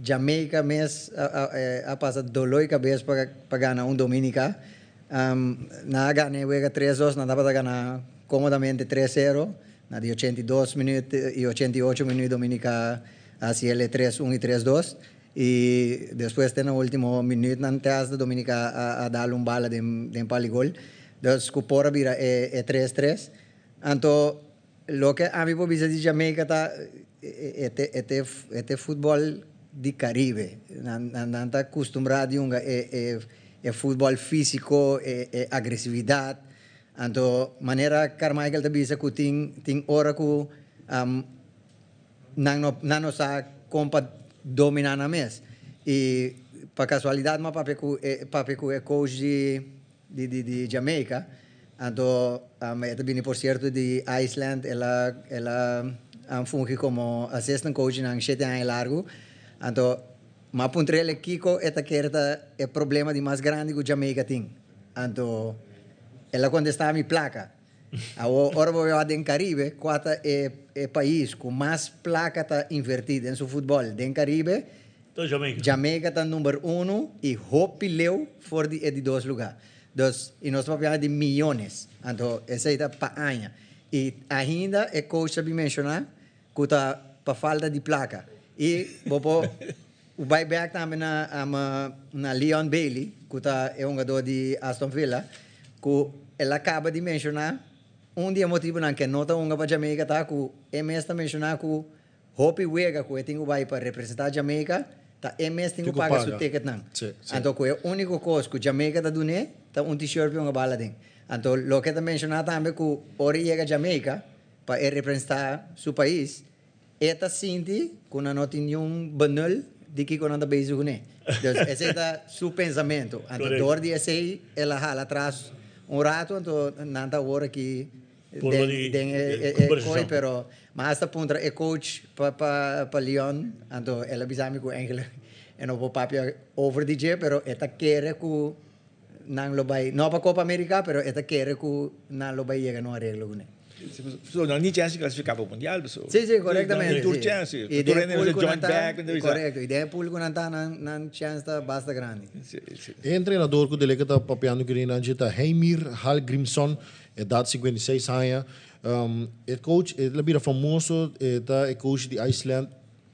Jamaica mes a pasa doló i kabes pa gana un Dominica. Nan a gana e wega 3-2, nan tabata gana komodamente 3-0. Na di 82 minuut i 88 minuut Dominica a hasi el e 3-1 i 3-2. I despues te na ultimo minuutnan te hasta Dominica a dal un bala den pal di gol. Dus ku por a bira e 3-3. Anto Loke ami por bisa di Jamaica ta e te futbol di Caribe. Nan ta acostumbrá di hunga e futbol físico, e agresividad. Anto manera Carmichael ta bisa cu tin ora cu nan no sa con pa domina nan mes. Y pa casualidad mi a papia cu papia cu e coach di di Jamaica, anto e ta bini por cierto di Iceland, el a el a fungi como assistant coach nan shete aña largo, anto m'a puntr'el kico e ta kere ta e problema di mas grandi cu Jamaica tin, anto el a contesta mi placa, awor ora bo wak den Caribe cua ta e e pais cu mas placa ta inverti den su futbol den Caribe, Ta Jamaica. Jamaica ta number uno y hopi leu for di e di dos lugar. Dus, y nos ta papia di miyones. Anto esey ta pa aña. Y ainda e coach ta bin menciona cu ta pa falta di placa. Y bo por bay bek tambe na na Leon Bailey cu ta e hungador di Aston Villa cu el a caba di menciona un di e motibonan ke no ta hunga pa Jamaica ta cu e mes ta menciona cu Hopi wega ku e tin ku bai pa representá Jamaica, ta e mes tin ku paga su ticketnan. Anto ku e úniko kos ku Jamaica ta dun'é ta un t-shirt pa e hunga bala den. Anto loke ta menshoná tambe ku ora e yega Jamaica pa e representá su pais, e ta sinti ku nan no tin niun benul di kiko nan ta bezig kuné. Dus esei ta su pensamentu. Anto dor di esei el a hala atras un ratu anto nan ta awor aki Purba di den e conversacion. kooi pero mi hasta puntra e coach pa pa pa Leon anto el a bisa mi ku eigenlijk e no por papia over di dje pero e ta kere ku nan lo bai no pa Copa America pero e ta kere ku nan lo bai yega na un areglo kuné. So nan tin chance di clasifica pa mundial so. Si si korektamente Nan tin tur si. chance. I Tur den e hende pool mester ku join nan ta back nan ta bisa. korekto i den e pool ku nan ta nan nan chance ta basta grandi. Si si. E entrenador ku Deleke ta papiando ku nan dje ta Heimir Hallgrímsson. Edat 56 aña. E coach el a bira famoso, e ta e coach di Iceland,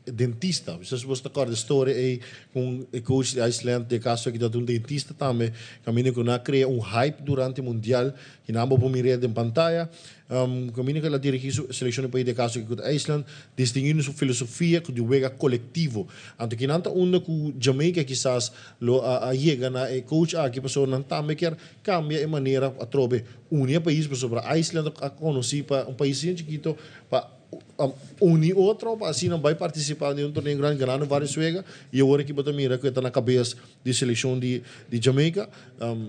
dentista. Mi sa si boso ta kòrda e storia ei kon e coach di Iceland, den e kaso aki tabata un dentista tambe, kaminda ku nan a krea un hype durante mundial, ki nan bo por mir'é den pantaya. Kaminda ku el a dirigí su selekshon di pais, den e kaso aki ku ta Iceland, distinguindo su filosofia ku di wega kolektivo. Anto kinan ta unda ku Jamaica kisas lo a yega na e coach aki pasobra nan tambe kier Cambia e manera atrobe uni e pais pasobra Iceland a conoci pa un pais asina chikito pa Uni otro pa asina bai participa den un torneo grandi ganando varios wega y awor aki bo ta mira cu e ta na cabes di seleccion di di Jamaica.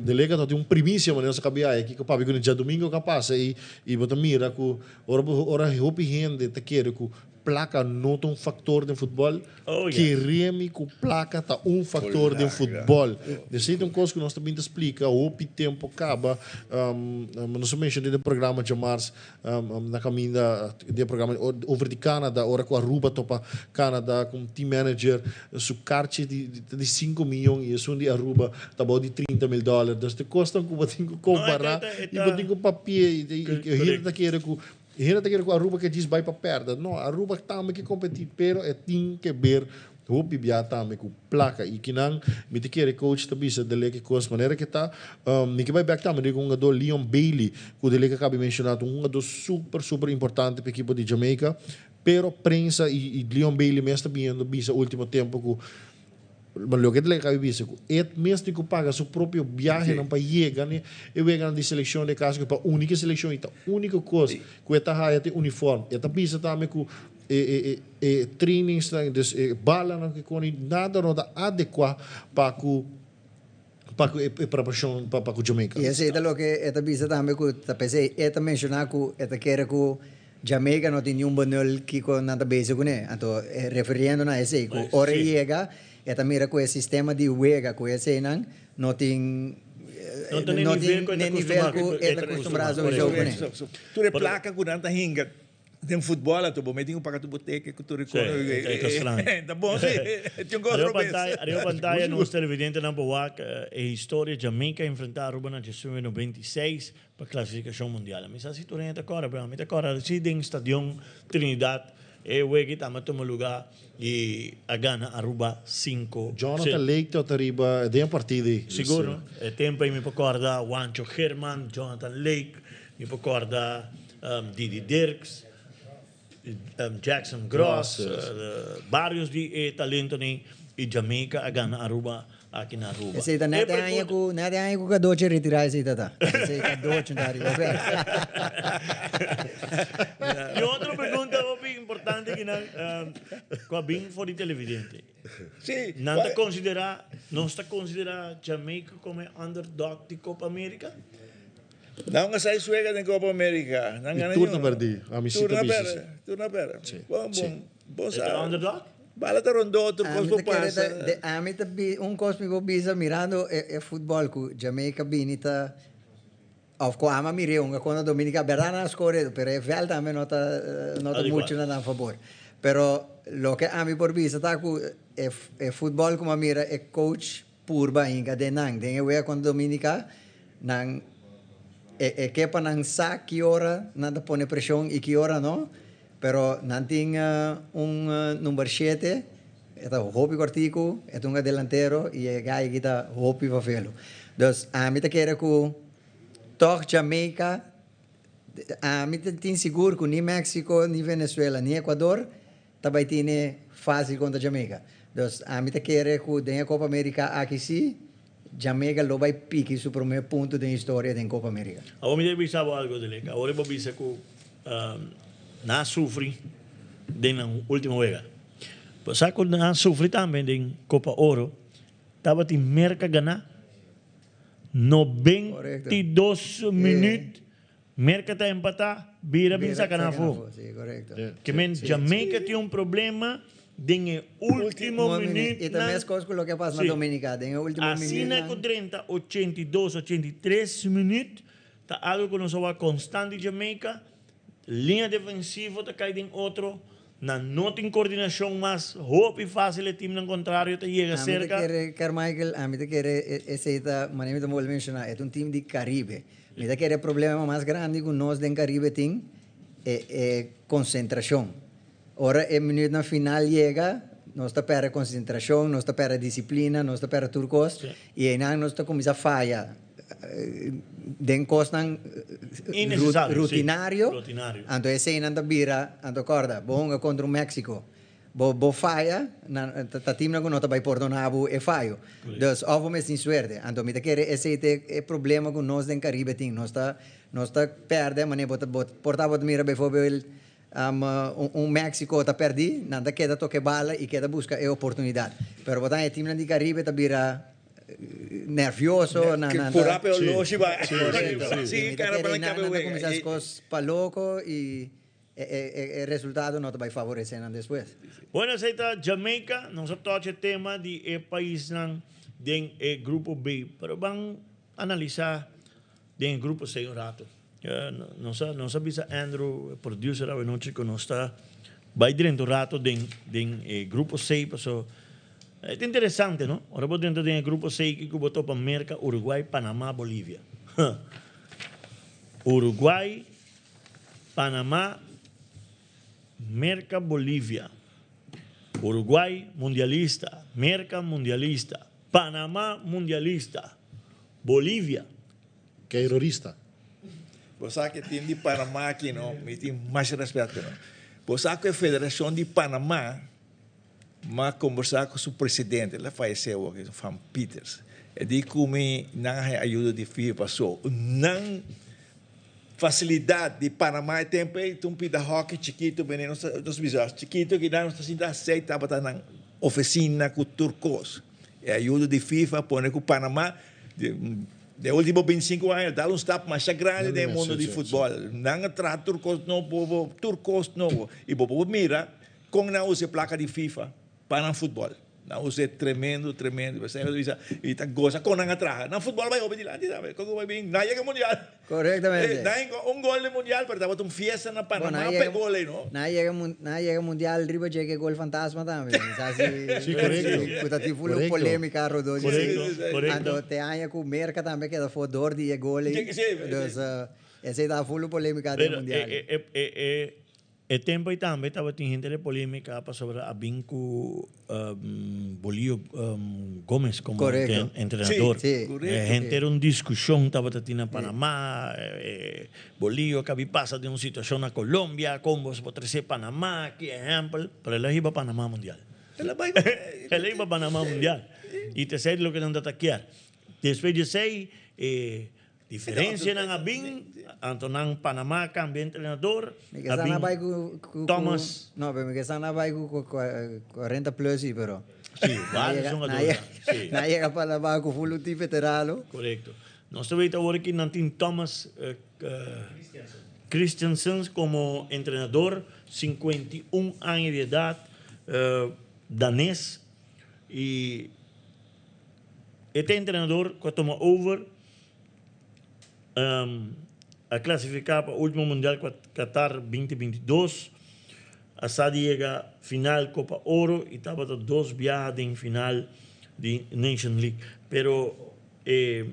De Lega ta tin un primicia manera nos a cabia aki cu papia cu djadomingo cu a pasa y y bo ta mira cu ora bo ora hopi hende ta kere cu placa no ta un factor den futbol, keremi cu placa ta un factor den futbol. Esey ta un cos cu nos ta bin ta splica hopi tempo caba. Nos a menciona den programa djamars Na caminda di e programa over di Canada, ora cu Aruba topa Canada cu un team manager, su carchi ta di cinco miyon y esun di Aruba ta bao di 30 mil dollar. Dus ta cosnan cu bo tin cu compara y bo tin cu papia y hende ta kere cu hende ta kere cu Aruba ke djis bay pa perde. No, Aruba tambe ke competi pero e tin ke ber Hopi bia tambe ku plaka i kinan mi ta kere coach ta bisa de leke kos manera ke ta. Mi ke bai bek tambe den ku hungador Leon Bailey ku de leke a kabi menshona ta un hungador super super importante pa ekipo di Jamaica pero prensa i Leon Bailey mes ta biniendo bisa ultimo tempo ku loke de leke a kabi bisa ku e mes tin ku paga su propio biahenan pa yega ne e weganan di selekshon de kaso ku pa uniko selekshon i ta uniko kos ku e ta haya ta e uniform. E ta bisa tambe ku E trainingsnan, dus e balanan ku koni, nada no ta adekuá pa ku pa ku e preparashon pa ku Jamaica. I esei ta loke e ta bisa tambe ku ta p'esei e ta menshoná ku e ta kere ku Jamaica no tin niun benul kiko nan ta bezig kuné. Anto refiriendo na esei ku ora e yega e ta mira ku e sistema di wega ku eseinan no tin No ta n'e nivel ku e ta kustumbrá sowieso kuné. Tur e plaka ku nan ta hinga Den futbol anto bo me tin ku paga tu boteke ku tur e Sí, e ta strang. Ta bon si, tin un kos Ariba robes. pantaya, ariba pantaya nos televidentenan por wak e historia Jamaica a enfrenta Aruba na 1996 pa clasificacion mundial. Mi sa si tur hende ta corda, pero ami ta corda si den Stadion Trinidad e wega tamba tuma lugar y a gana Aruba 5 Jonathan Lake ta ariba den e partido ei. Sigur, no? E tempo ei mi por corda Juancho German, Jonathan Lake, mi por corda Didi Dirks, Jackson Gross, varios di e talentonan y Jamaica a gana Aruba aki na Aruba. Esey ta net e aña cu net e aña cu Cadochi retira esey ta ta. Esey Cadochi ta riba ver. Y otro pregunta hopi importante ki nan cu a bin for di televidente. Sí. Nan ta considera, nos ta considera Jamaica como e underdog di Copa America? Nan a sai suega den Copa America. Nan gana I tur ni ta uno. perdí. Ami si Tur ta na bisa perde. si. Tur na perde. Sí, Bon, sí. bon. Bon E ta sa. underdog? Bala ta rondó, tur kos Ami por ta kere pasa. ta de ami ta bi un kos mi por bisa mirando e e futbol ku Jamaica bini ta of ku ama mir'é hunga kontra Dominica bèrdat nan a score pero e vèlt tambe no ta no ta Adecuado. muchu na nan fabor. Pero loke ami por bisa ta ku e e futbol ku mi a mira e coach Purba hinka den nan. Den e wega kontra Dominica, nan e e ke pa nan sa ki ora nan ta pone preshon i ki ora no, pero nan tin un number shete, e ta hopi kòrtiku, e ta un delantero i e gai aki ta hopi fafelu. Dus ami ta kere ku tòg Jamaica, ami ta tin sigur ku ni Mexico, ni Venezuela, ni Ecuador Ta bai tine fácil contra Jamaica. Dus ami ta kere cu den e Copa America aki si, Jamaica lo bai piki su prome punto den historia den Copa America. Awor mi ta bisa bo algo Delek. Awor bo bisa cu nan a sufri den nan ultimo wega. Bo sa cu nan a sufri tambe den Copa Oro. Tabatin Merca gana 92 minuut Merca ta empatá, bira bin saca nan afó. Ke men Jamaica tin un problema den e último minuutnan. I ta meskos ku loke a pasa na Dominica, den e último minuutnan. Asina ku drenta 82, 83 minuut, ta algo ku nos a wak konstant di Jamaica, liña defensivo ta kai den otro, Nan no tin coordinacion mas hopi facil e teamnan contrario ta yega cerca. Ami ta kere, Carmichael, ami ta kere esey ta, manera mi ta bolbe menciona, e ta un team di Caribe. Mi ta kere e problema mas grandi cu nos den Caribe tin e e concentracion. Ora e minuutnan final yega, nos ta perde concentracion, nos ta perde disciplina, nos ta perde tur cos y eynan nos ta cuminsa faya. Den kosnan rutinario, anto eseinan ta bira, anto kòrda, bo hunga kontra un Mexico, bo bo faya, nan ta timnan ku no ta bai pordona bo e fayo. Dus òf bo mes tin suerte. Anto mi ta kere esei ta e problema ku nos den Karibe tin. Nos ta nos ta pèrdè manera bo ta bo por ta bo ta mira beivoorbeeld. Un Mexico ta perdí, nan ta keda toca e bala y keda busca e oportunidad. Pero bo ta e teamnan di Caribe ta bira nervioso, nan nan ta. Purá pe oloshi bai. Correcto. Sí, Mi ta cara kere pa nan nan cabe ta wega. cuminsa scos pa loco y e resultado no ta bai favorece nan despues. Bueno esei ta Jamaica, nos a tocha e tema di e paisnan den e grupo B, pero ban analisa Den e grupo esei un rato. Nos a nos a bisa Andrew, e producer awenochi ku nos ta bai drenta un rato den den e grupo sei paso e ta interesante no. Ora bo drenta den e grupo sei kiko bo topa Merka, Uruguay, Panama, Bolivia. Uruguay, Panama, Merka, Bolivia. Uruguay mundialista, Merka mundialista, Panama mundialista. Bolivia. Keirorista. Bo sa ku e tim di Panama aki no, mi tin masha respet ku nan. Bo sa ku e federashon di Panama m'a kombersá ku su presidente, el a fayesé awor, Van Pieters. E di ku mi nan a haña ayuda di FIFA paso nan fasilidat di Panama e tempu ei ta un pida hockey chikitu bini nos ta bisa chikitu kinan nos ta sinta asei tabata nan ofisina ku tur kos. E ayudo di FIFA a pone ku Panama den e ultimo bintisinko aña dal un stap masha grandi den e mundo di futbòl. Nan a traha tur kos nobo, tur kos nobo. I bo por mira kon nan a usa e plaka di FIFA pa nan futbòl. Nan a usa e tremendo, tremendo. P'esei mi ta bisa, i ta gosa kon nan a traha. Nan futbòl bai hopi dilanti tambe. Kon ku bai bin? Nan a yega mundial. Correctamente. Nan a un gol den mundial, pero tabata un fiesta na Panama pa e gol ei, no? Nan a yega nan a yega mundial riba dje ke gol fantasma tambe. Mi sa si Sí, correcto. ku ta tin full Correcto. polemica rondó dje. Correcto, correcto. Anto te aña ku Merca tambe keda for dor di e gol ei. Sí, sí. Dus esei ta full polemica den Pero mundial. e e e e E tempo ei tambe tabatin henter e polemica pasobra a bin cu Bolillo Gomez como entrenador. Henter un discusion tabata tin na Panama, Bolillo a cabi pasa den un situacion na Colombia, con bo por trece Panama aki ehempel, pero el a hiba Panama mundial. El a hiba Panama mundial y ta esey loke nan ta kier. Despues di esey e Diferencianan a bin, anto nan Panama a cambia entrenador, Mi ke a sa bin na bai ku ku Thomas. No, pero mi ke sa na bai ku 40 plus si, pero. Si, varios hungadornan, si. Na yega Panama ku full un team veterano. Correcto. Nos ta weten awor aki nan tin Thomas Christiansen como entrenador, 51 aña di edad, danes, y e ta entrenador cu a tuma over A clasifica pa ultimo mundial Qatar 2022, a sa di yega final Copa Oro y tabata dos biaha den final di Nation League. Pero e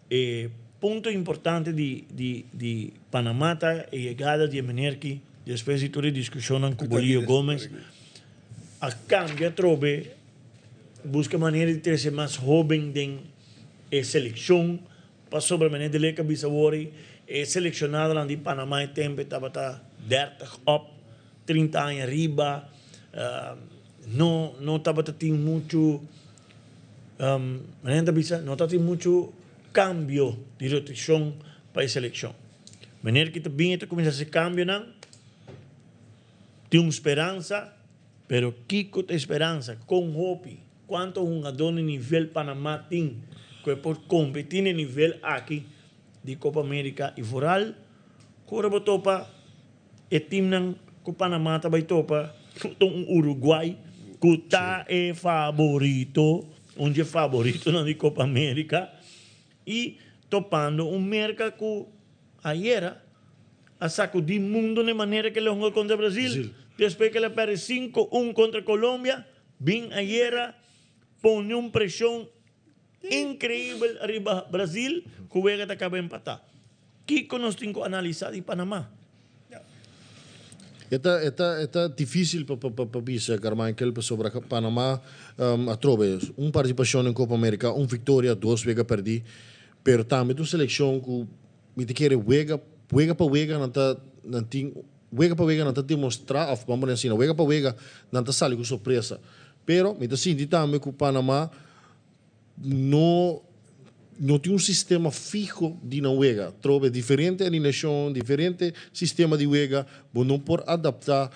e punto importante di di di Panama ta e yegada di e meneer ki despues di tur e discusionnan cu Bolillo Gomez a cambia atrobe busca manera di trece mas hoben den e seleccion pasobra meneer De Leek a bisa awor e seleccionadonan di Panama e tempo e tabata dertig op, 30 aña ariba, no no tabata tin mucho meneer ta bisa no tabatin mucho cambio di rotacion pa e seleccion. Meneer ki ta bin e ta cuminsa haci cambionan tin un speransa pero kico ta e speransa con hopi Cuanto hungador na nivel Panama tin cu e por competi na e nivel aki di Copa America y vooral cu ora bo topa e teamnan cu Panama ta bay topa ta un Uruguay cu ta e favorito, un dje favoritonan di Copa America y topando un Merca cu ayera a sacudi mundo na e manera cu el a hunga contra Brazil despues cu el a perde cinco un contra Colombia. Bin ayera pone un presion increibel riba Brazil cu wega ta caba empata. Kico nos tin cu analisa di Panama? E ta e ta e ta dificil pa pa pa bisa Carmichael pasobra Panama atrobe un participacion den Copa America, un victoria, dos wega perdi, pero tambe ta un seleccion cu mi ta kere wega wega pa wega nan ta nan tin Wega pa wega nan ta demostrá, òf ban pone asina, wega pa wega nan ta sali ku sorpresa. Pero mi ta sinti tambe ku Panama no No tin un sistema fiho di nan wega. Trobe diferente alineacion, diferente sistema di wega, bo no por adapta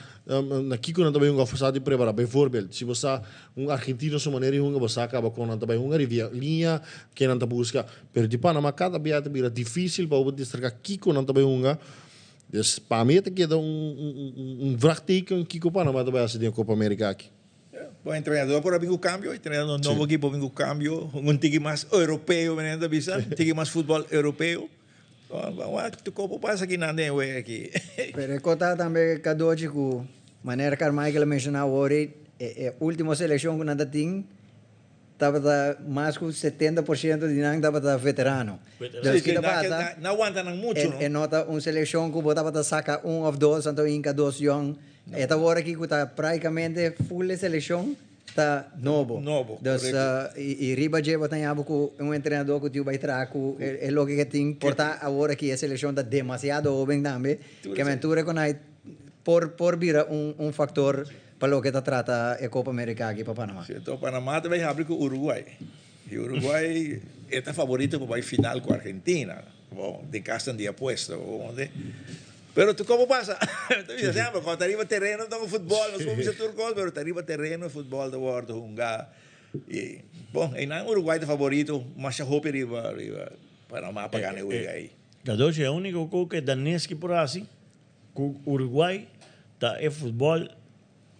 na kico nan ta bay hunga of sa di prepara. Bijvoorbeeld, si bo sa un argentino su manera di hunga, bo sa caba con nan ta bay hunga riba liña, ke nan ta busca. Pero di Panama cada bia ta bira dificil pa bo desterca kico nan ta bay hunga. Dus pa mi e ta keda un vraagteken kico Panama ta bay haci den e Copa America aki. Bon entrenador por a bin ku kambio, entrenador nobo aki por bin ku kambio, un tiki mas europeo menen ta bisa, un tiki mas futbol europeo. Wak tu kopo pasa aki nan den wega aki. Pero e kota tambe Kadochi ku manera Carmichael a menshoná awor e e ultimo selekshon ku nan ta tin tabata mas ku 70% di nan tabata veterano. Dus ki ta pasa Nan wanta nan muchu no. E no ta un selekshon ku bo tabata saka un òf dos anto hinka dos yòn. E ta wor aki ku ta práktikamente full e selekshon ta nobo. Nobo, Dus korekto. i riba dje bo ta ña bo ku un entrenadó ku tiu bai traha ku e loke ke tin. Por ta awor aki e selekshon ta demasiado hoben tambe. Ke men tur e konai por por bira un un faktor pa loke ta trata e Copa America aki pa Panama. Si, enton Panama ta bai habri ku Uruguay. I Uruguay e ta favorito pa bai final ku Argentina. Bon, den kasnan di apuesta, bo konde. Pero tu komo pasa? Ta bisa semper, cuando ta riba tereno ta un futbol, nos por bisa tur cos, pero ta riba tereno e futbol ta wordo hunga. Y, bon, einan Uruguay ta favorito, masha hopi riba, riba Panama pa gana e wega ei. Gadoshi, e unico cu ke Daneski por haci cu Uruguay ta e futbol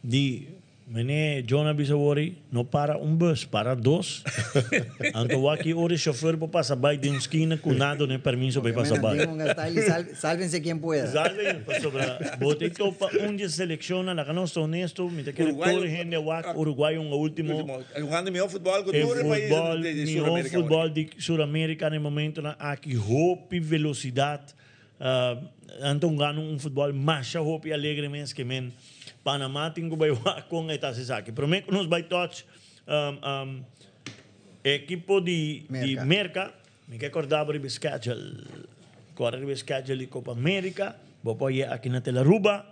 Di mene John a bisa wori, no para un bus, para dos. Anto wak ki ora e chauffeur por pasa bai den un skina ku nada no e permiso pa e pasa bai. Sálvense quien pueda. Sálvense, pasobra bo ta topa un di e selekshonnan, laga nos ta honesto, mi ta kere tur hende wak Uruguay un ultimo. Jugando mihó futbòl ku tur e pais di Suramérika. Mihó futbòl di Suramérika na e momentonan aki, hopi velosidat. Nan ta hungando un futbòl masha hopi alegre mes ke men Panama tin ku bai wak kon e ta hasi esaki. Promé ku nos bai touch e ekipo di Merka, mi ke kòrda bo riba e schedule. Kòrda riba e schedule di Copa America. Bo por yega aki na Telaruba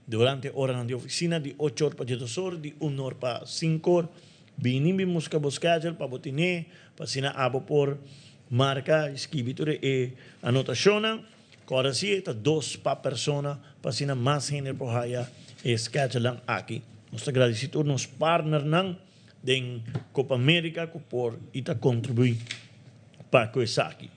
durante oranan di ofisina di ocho or pa diesdos or, di un or pa sinku or. Bini bin buska bo schedule pa bo tene, pa asina abo por marka i skibi tur e anotashonnan. Kòrda si e ta dos pa persona pa asina mas hende por haya e schedulenan aki. Nos ta gradisí tur nos partnernan den Copa America ku por i ta kontribuí pa ku esaki.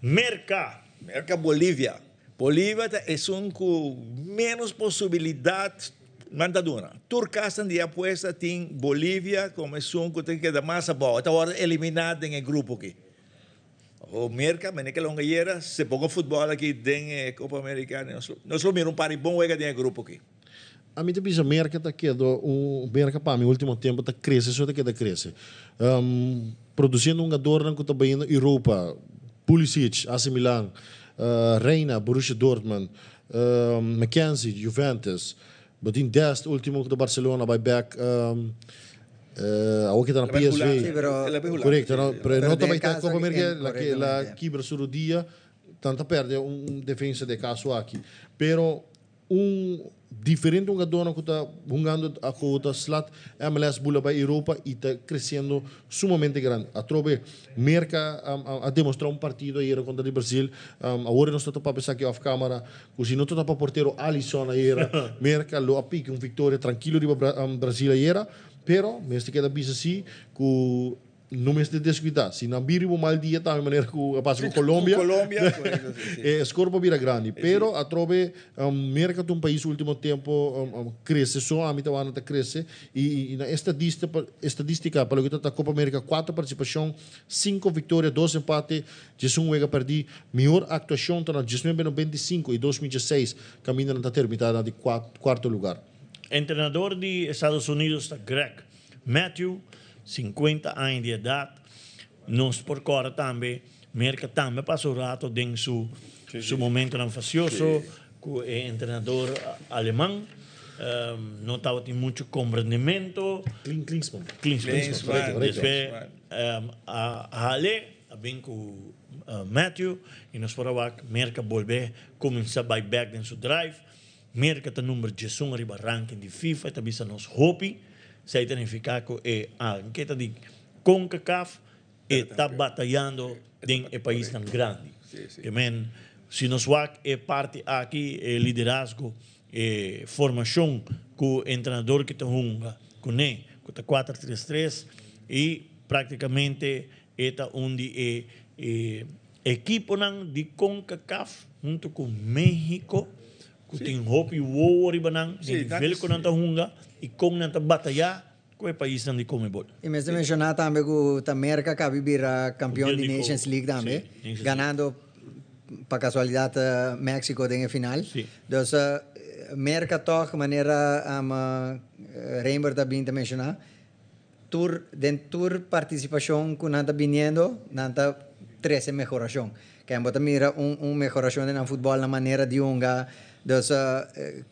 Merka. Merka Bolivia. Bolivia ta esun ku ménos posibilidat Nan ta duna. Tur kasnan di apuesta tin Bolivia komo esun ku ta keda mas abou. E ta wòrdu eliminá den e grupo aki. O Merka, mene ke longa yera, se ponga futbòl aki den e Copa America, nos lo mira un par di bon wega den e grupo aki. Ami ta bisa Merka ta keda un, Merka pa mi ultimo tempo ta krese so ta keda krese. Produsiendo hungadornan ku ta bayendo Europa, Pulisic, AC Milan, Reina, Borussia Dortmund, McKenzie, Juventus. Bo tin Dest ultimo ku ta Barcelona bai bek awor ki ta na PSV. Korekto, no, pero e no ta bai ta Copa America, el a kibra su rodia, nan ta perde un defensa di e kaso aki. Pero Un diferente hungadornan cu ta hungando cu ta slat MLS bula bay Europa y ta creciendo sumamente grandi. Atrobe Merca a demostra un partido ayera contra di Brasil. Awor nos ta ta papia esaki off camera cu si no ta tapa portero Alisson ayera Merca lo a piki un victoria trankilo riba Brasil ayera. Pero mester keda bisa si cu No mester descuida. Si nan bira riba un mal dia tambe manera cu a pasa cu Colombia. Cu Colombia, correcto, si, si. E score por bira grandi. Pero atrobe Merca ta un pais ultimo tempo crece so ami ta wak nan ta crece y na estadista estadistica pa loke ta ta Copa America cuatro participacion, cinco victoria, dos empate, diesun wega perdi. Mihor actuacion ta na diesnuebe 95 y 2016 caminda nan ta termina na di cuarto lugar. Entrenador di Estados Unidos ta Greg Matthew, 50 aña di edat. Nos por kòrda tambe, Merka tambe a pasa un rato den su su momentonan fasioso ku e entrenador aleman. No tabatin muchu komprendimento. Klinsmann. Klinsmann. Despues a hal'é, a bin ku Matthew i nos por a wak Merka bolbe kuminsá bai bèk den su drive. Merka ta number 11 riba ranking di FIFA, e ta bisa nos hopi. Esei ta nifiká ku e anketa di Concacaf E ta batayando den e paisnan grandi. Ke men, si nos wak e parti aki, e liderazgo, e formashon ku e entrenador ki ta hunga kuné, ku ta kuater tres tres, i praktikamente e ta un di e ekiponan di Concacaf huntu ku Mexico ku tin hopi wowo riba nan, den nivel ku nan ta hunga i kon nan ta batayá Ku e paisnan di Comebol. I mester menshoná tambe ku ta Merka kabi bira kampion di Nations League tambe, ganando pa kasualidat Mexico den e final. Dus Merka tòg manera Reinbert a bin ta menshoná, tur den tur partisipashon ku nan ta biniendo nan ta trese mehorashon. Ken bo ta mira un mehorashon den nan futbòl, nan manera di hunga. Dus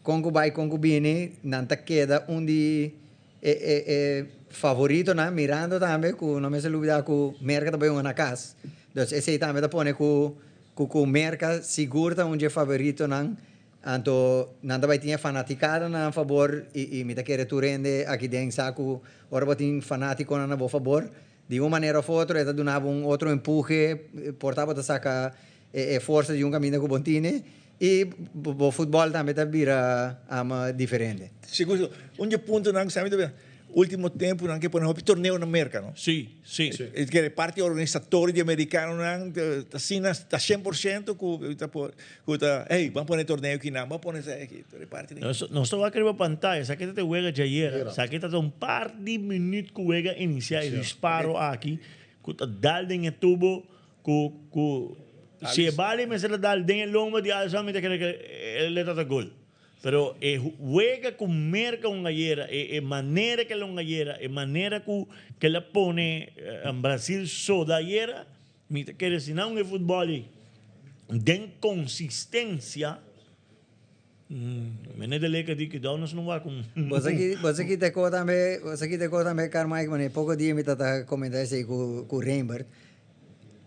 kon ku bai kon ku bini nan ta keda un di e e e favoritonan mirando tambe ku no mester lubida ku Merka ta bai hunga na kas. Dus esei tambe ta pone ku ku ku Merka sigur ta un dje favoritonan. Anto nan ta bai tin e fanatikada na nan fabor i i mi ta kere tur hende aki den sa ku ora bo tin fanatikonan na bo fabor Di un manera of otro e ta duna bo un otro empuhe, por ta bo ta saca e forsa di un caminda cu bo tine y bo futbol tambe ta bira diferente. Sigur, sigur. Un di e puntonan cu sa mi ta bira, ultimo temponan ke pone hopi torneo na Merca, no? Si, si. E kere parti organisatorio di americanonan ta asina, ta 100% cu ta por, cu ta, hey, ban pone torneo aki nan, ban pone esaki aki. Tur e parti di. Nos ta wak riba pantaya, esaki ta ta e wega djayer, esaki ta ta un par di minuut ku wega inicia e disparo aki ku ta dal den e tubo ku ku si e bali mester ta dal den e lomba di Alisson mi ta kere ku e ta ta gol. Pero e wega ku Merka un ayera, e manera ku el a un ayera, e manera ku el a pone Brasil soda ayera, Mi ta kere si nan e futbol ei den consistencia, mene de leka di kidao nos no wak un. Bo sa ki, bo sa ki ta ko tambe, bo sa ki ta ko tambe Carmike, mane poko dia mi ta ta comenta esei ku ku Reinbert.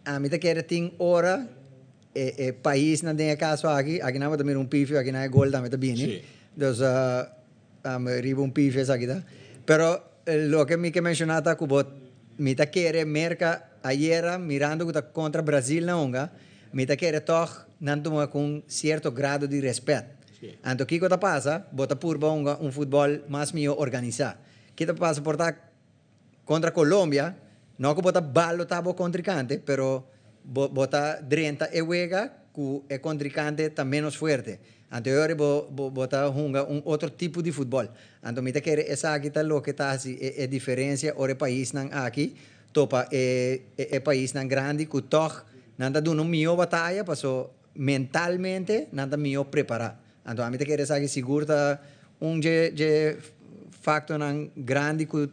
Ami ta kere tin ora e e paisnan den e caso aki, aki nan bo ta mira un pifio, aki nan e gol tambe ta bini. Si. Dus riba un pifio esaki ta. Pero loke mi ke menciona ta ku bo Mi ta kere Merca ayera mirando cu ta contra Brazil na hunga, mi ta kere tog nan tuma cu un cierto grado di respet. Anto kico ta pasa? Bo ta purba hunga un futbol mas miho organisa. Ki ta pasa por ta contra Colombia, no cu bo ta balota bo contrincante, pero bo bo ta drenta e wega cu e contrincante ta menos fuerte. Anto e ora bo bo ta hunga un otro tipo di futbol. Anto mi ta kere esaki ta loke ta hasi e e diferencia ora e paisnan aki topa e e paisnan grandi cu tog nan ta duna un miho bataya paso mentalmente nan ta miho prepara. Anto ami ta kere esaki sigur ta un dje dje factornan grandi cu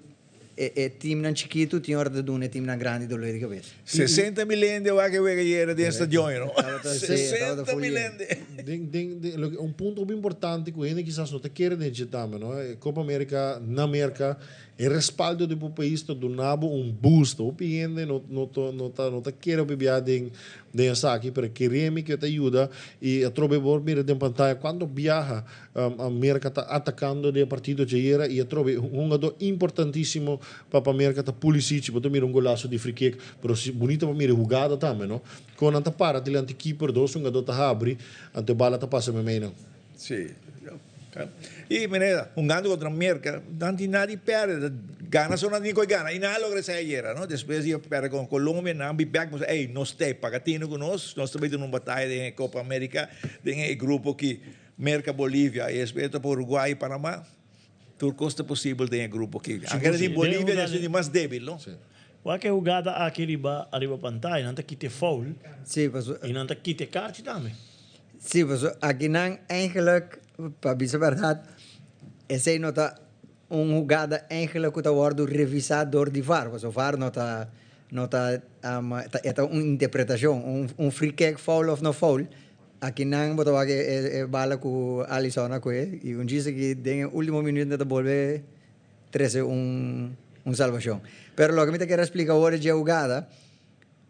E e teamnan chikitu tin ora ta duna e teamnan grandi dolor di cabes. 60 mil hende wak e wega yera den stadion, you know. Tabata, sí, tabata 60 full mil yen. hende. Den, den, den, loke, un punto hopi importante ku hende kisas no ta kere den dje tambe, no? E Copa America na Merca, e respaldo di bo pais ta duna bo un boost. Hopi hende no, no ta, no ta, no ta kere hopi bia den, den esaki, pero kere mi ku e ta yuda i atrobe bo por mira den pantaya kuantu biaha Merca ta atacando den e partido djayera y atrobe un hungador importantisimo pa pa Merca ta Pulisic. Bo ta mira un golazo di free kick, pero si bunita pa mira e hugada tambe no. Con nan ta para dilanti keeper, dos hungador ta habri, anto e bala ta pasa memey nan. Si. Y manera, hungando contra Merca, nan tin nada di perde, gana so nan tin cu gana y nan a logra esey ayera no. Despues di a perde con Colombia, nan a bin bek, nos ey, nos ta ey, paga tino cu nos, nos ta bay duna un bataya den e Copa America, den e grupo ki. Merca, Bolivia y espe ta pa Uruguay y Panama. Tur cos ta posibel den e grupo aki. Anke ta tin Bolivia ta esun di mas debil, no? Wak e hugada aki riba ariba pantaya, nan ta kita e foul Sí, paso. y nan ta kita e kaarchi tambe. Sí, paso akinan eigenlijk, pa bisa berdad, esey no ta un hugada eigenlijk cu ta wordo revisa door di VAR, paso VAR no ta no ta e ta un interpretacion, un free kick, foul of no foul, Akinan bo ta wak e bala ku Alisson a kue i un djis aki den e ultimo minuut nan ta bolbe trese un un salbashon. Pero loke mi ta kere splika awor e dje hugada,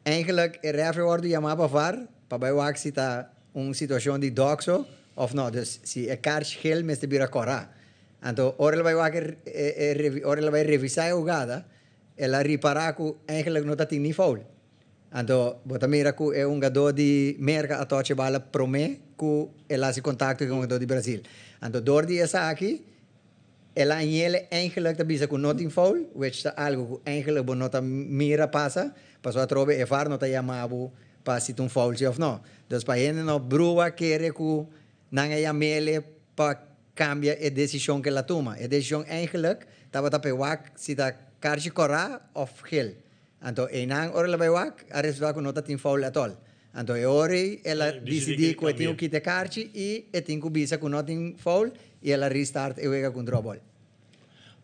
eigenlijk e refri a wòrdu yamá pa var pa bai wak si ta un situashon di dokso òf no. Dus si e karchi gel mester bira kòrá. Anto ora el a bai wak e ora el a bai revisá e hugada. El a ripará ku eigenlijk no ta tin ni foul. Anto bo ta mira ku e hungadó di Merka a tocha e bala promé ku el hasi kontakto ku e hungadó di Brazil. Anto dor di esaki el a añele eigenlijk ta bisa ku no tin foul, which ta algu ku eigenlijk bo no ta mira pasa, pasobra atrobe e var no ta yama bo pa si ta un foul si òf no. Dus pa hende no brua kere ku nan a yam'ele pa kambia e desishon ku el a tuma. E desishon eigenlijk tabata pa e wak si ta karchi kòrá òf gel. Anto einan ora el a bai wak a resultá ku no ta tin foul at all. Anto e ora ei el a disidí ku e tin ku kita e karchi i e tin ku bisa ku no tin foul i el a restart e wega ku un draw ball.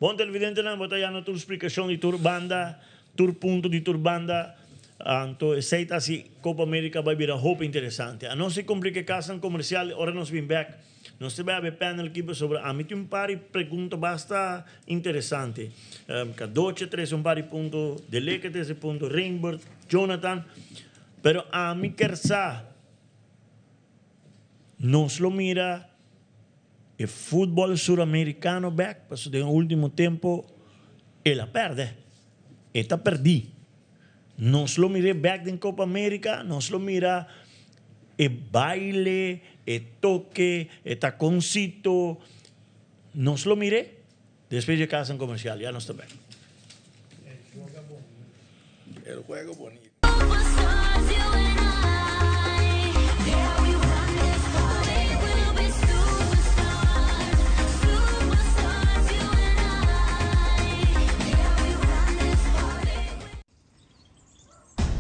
Bon televidentenan, bo ta yanda tur splikashon di tur banda, tur punto di tur banda. Anto esei ta hasi Copa America bai bira hopi interesante. Anos si kumplí ku e kasnan komersial ora nos bin bèk. Nos ta bai habi e panel aki pasobra ami tin un par di pregunta basta interesante. Cadoche trese un par di punto, Deleke trese punto, Reinbert, Jonathan. Pero ami kier sa, nos lo mira e futbol suramericano bek? Pasobra den ultimo tempo el a perde, e ta perdi. Nos lo mir'é bek den Copa America, nos lo mira e baile, e toke, e taconcito, nos lo mir'é despues di e casan comercial, ya nos ta bek. El juego bonito.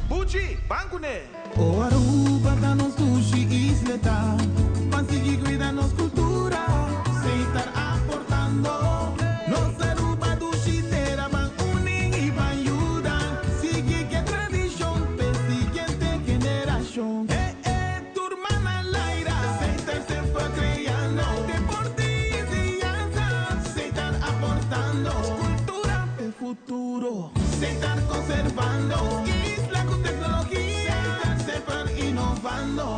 Buchi, ban kuné! O Aruba ta nos dushi isla ta Ban sigui cuida nos cultura Seitar aportando Nos Aruba dushi tera Ban uni y ban yuda Sigui ke tradicion P'e siguiente generacion Eh eh tur man al aire Seitar semper creando Deporte y enseñanza Seitar aportando Cultura p'e futuro. Seitar conservando isla cu tecnologia. Seitar semper innovando.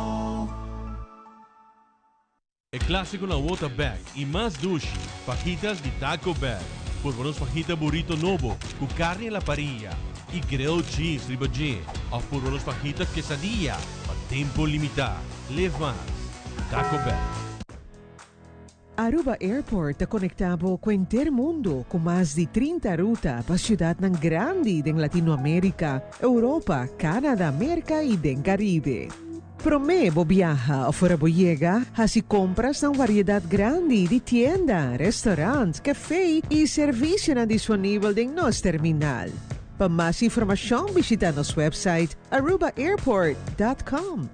E clásico na wota bek y mas dushi, fajitas di Taco Bell. Purba nos fajita burrito nobo cu carni a la parilla y grilled cheese riba dje of purba nos fajita quesadilla pa tempo limita. Live mas. Taco Bell. Aruba Airport ta conecta bo cu henter mundo cu mas di 30 ruta pa ciudadnan grandi den Latinoamerica, Europa, Canada, Merca y den Caribe. Prome bo biaha of ora bo yega, haci compras na un variedad grandi di tienda, restaurant, cafe y servicionan disponibel den nos terminal. Pa mas informacion bishita nos website arubaairport dot com.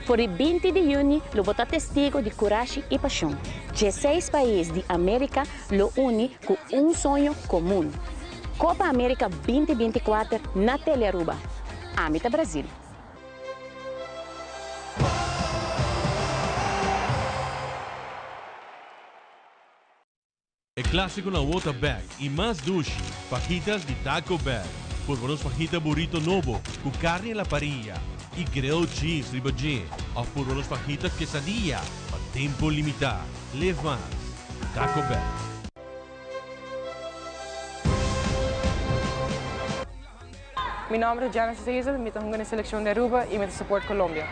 For di 20 di yüni lo bo ta testigo di kurashi i pashon. Dieseis pais di Amerika lo uni ku un soño komun. Kopa Amerika 2024 na Telearuba. Ami ta Brazil. E clásico na wota bek y mas dushi, fajitas di Taco Bell. Purba nos fajita burrito nobo cu carni a la parilla y grilled cheese riba dje of purba nos fajita quesadilla pa tempo limita. Live mas. Taco Bell. Mi nomber ta Genesis Hazel, mi ta hunga na e seleccion di Aruba y mi ta support Colombia.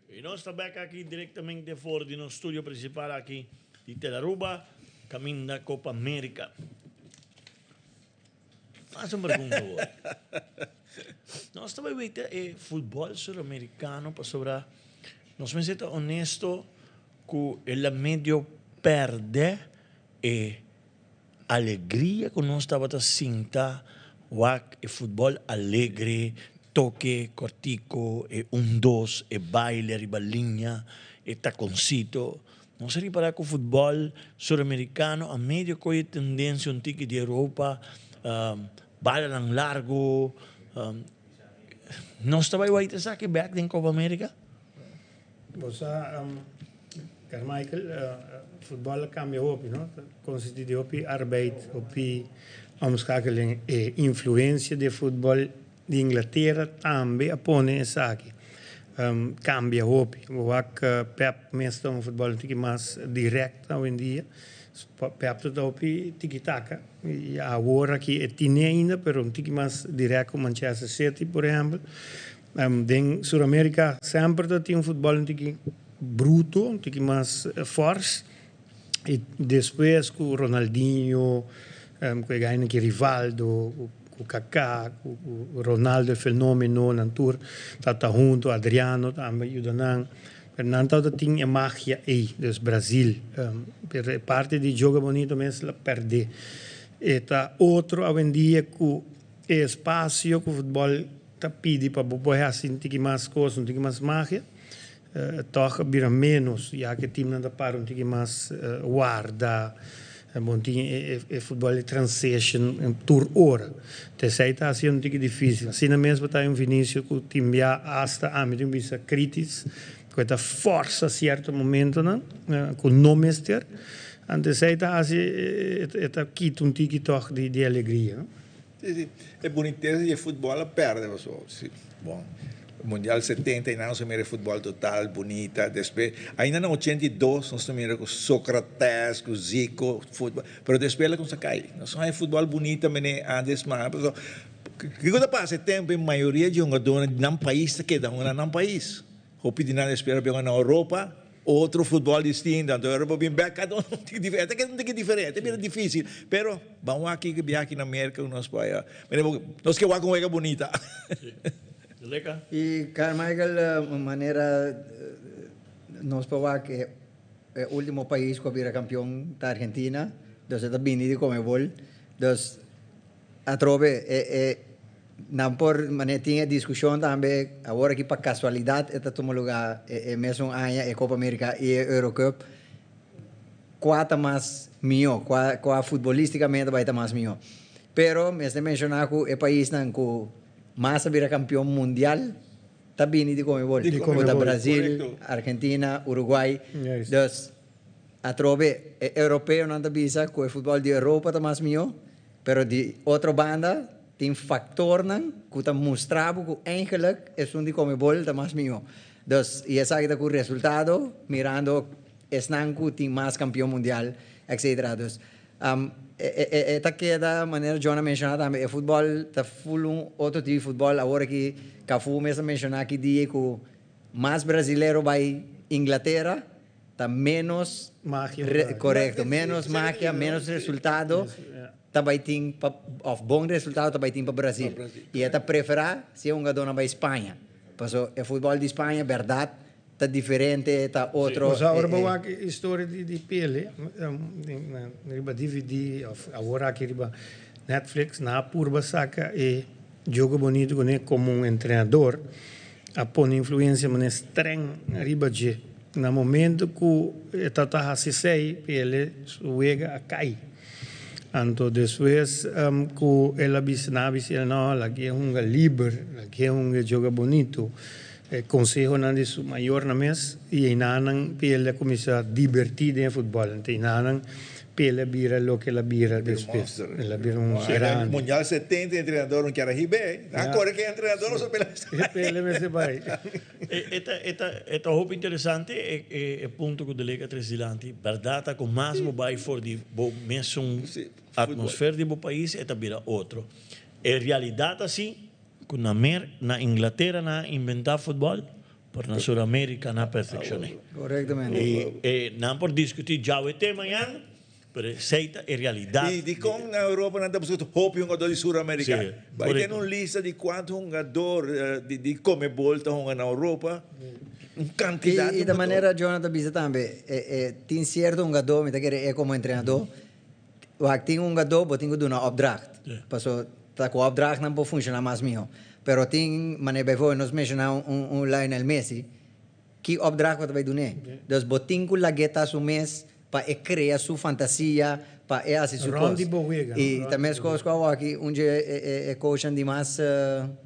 Y nos ta bek aki directamente for di nos studio principal aki di Telaruba, caminda Copa America. Mas un pregunta hoor. Nos ta bay weta e futbol suramericano pasobra nos mester ta honesto cu el a medio perde e alegria cu nos tabata sinta wak e futbol alegre, toke cortico, e un dos, e baile riba linea, e taconcito. Nos a ripará ku futbòl suramerikano a medio kohe tendensia un tiki di Europa, balanan largu. Nos ta bai wait esaki bèk den Copa America? Bo sa, Carmichael, futbòl a kambia hopi, no? Ta konsistí di hopi arbeid, hopi omschakeling. E influensia di e futbòl di Inglatera tambe a pone esaki kambia hopi. Bo wak Pep mes ta un futbòl un tiki mas dirèkt awendia. Pep ta hopi tiki-taka i awor aki e tine ainda pero un tiki mas dirèkt ku Manchester City por ehèmpel. Den Sur Amerika semper ta tin un futbòl un tiki bruto, un tiki mas fòrs i despues ku Ronaldinho, ku e gainan ki Rivaldo, ku Kaká, ku Ronaldo e fenomeno, nan tur tabata hunto, Adriano tambe yuda nan, pero nan tabata tin e magia ei, dus Brazil, pero e parti di joga bonito mes la perde. E ta otro awendia ku e espasio ku futbòl ta pidi pa bo por hasi un tiki mas kos, un tiki mas magia, tòg a bira ménos, ya ku e timnan ta para un tiki mas warda, bo tin e futbòl di transition tur ora. Ta esei ta hasi un tiki difísil. Asina mes bo ta un Vinicius ku tin bia asta ami tin bisa krítis, ku e ta fòrsa sierto momentonan ku no mester, anto esei ta hasi e ta kita un tiki tòg di alegria. Si, si. E bunitesa di e futbol a perde paso. Si, bon. Mundial 70 einan nos a mira e futbol total, bunita. Despues, ainda na 82 nos ta mira ku Socrates, ku Zico, futbol. Pero despues el a kumsa kai. Nos no hay futbol bunita mene antes mas. Paso, kiko ta pasa e tempo e mayoria di hungadornan di nan pais ta keda hunga na nan pais. Hopi di nan espera bin na Europa, otro futbol distinto, anto Europa bin bek, cada uno un tiki diferente, ta keda un tiki diferente, ta bira dificil, pero ban wak kiko biaha aki na Merca ku nos por haya, nos ke wak un wega bunita. Y Carmichael, manera nos por wak e ultimo pais ku a bira campeon ta Argentina, dus e ta bini di Comebol, dus Atrobe e e nan por manera tin e diskushon tambe awor aki pa kasualidat e ta tuma lugá e e mesun aña e Copa America i e Euro Cup kua ta mas mihó kua kua futbolistikamente bai ta mas mihó pero mester menshoná ku e paisnan ku mas a bira kampion mundial ta bini di Comebol ku ta Brazil Argentina Uruguay dus Atrobe, e europeonan ta bisa ku e futbòl di Europa ta mas mihó, pero di otro banda tin faktornan ku ta mustra bo ku eigenlik esun di Comebol ta mas mihó. Dus, i esaki ta ku resultado mirando esnan ku tin mas kampion mundial, etcetera. Dus, e ta keda manera John a menshoná tambe, e futbòl ta ful un otro tipo di futbòl. Awor aki Cafu mes a menshoná ki dia ku mas brazilero bai Inglatera, Ta menos Magia re, por correcto, menos magia, menos resultado ta bai tin pa, of bon resultado ta bai tin pa Brasil. Y e ta prefera si e hungadornan bai Spaña. Paso e futbol di Spaña berdad ta diferente, ta otro. Nos awor bo wak e historia di di Pele riba DVD of awor aki riba Netflix nan a purba saca e jogo bonito cune como un entrenador a pone influencia manera streng riba dje. Na momento cu e ta ta haci esey, Pele su wega a cay. Anto despues cu el a bisa, nan a bisa el, no, laki e hunga liber, laki e hunga e joga bonito. E consehonan di su mayornan mes y einanan Pele a cuminsa diberti den e futbol. Anto einanan Pele a bira loke el a bira despues. El a bira un grande. Mundial 70 entrenador no kier a hib'é. Nan a core cu e entrenador no so Pele mester bai. Pele mester bai. E ta e ta e ta hopi interesante e e e punto ku Deleca a trese dilanti. Bèrdat ta ku mas bo bai for di bo mesun atmosfer di bo pais e ta bira otro. E realidat ta si ku na Mer na Inglatera nan a inventá futbòl pero na Sur Amerika nan a perfekshoné. Korektamente. I e nan por diskutí djawe te mañana Pero esey ta e realidad. I dikon na Europa nan ta buska hopi hungador di Sur Amerika? Sí, Bai korekto. tene un lista di kuantu hungador di Comebol ta hunga na Europa. Un kantidat I di ta hungador. manera Jonathan ta bisa tambe, e tin sierto hungador, mi ta kere e komo entrenador, wak tin hungador bo tin ku duna opdracht. Paso ta ku opdracht nan por funshoná mas mihó. Pero tin, manera bijvoorbeeld nos menshoná un Lionel Messi. Ki opdracht bo ta bai dun'é? Dus bo tin ku lag'é ta su mes pa e krea su fantasia, pa e hasi su Rond kos. di bo wega, no? I Rond ta di bo meskos wega. ku awaki un dje e coachnan di mas,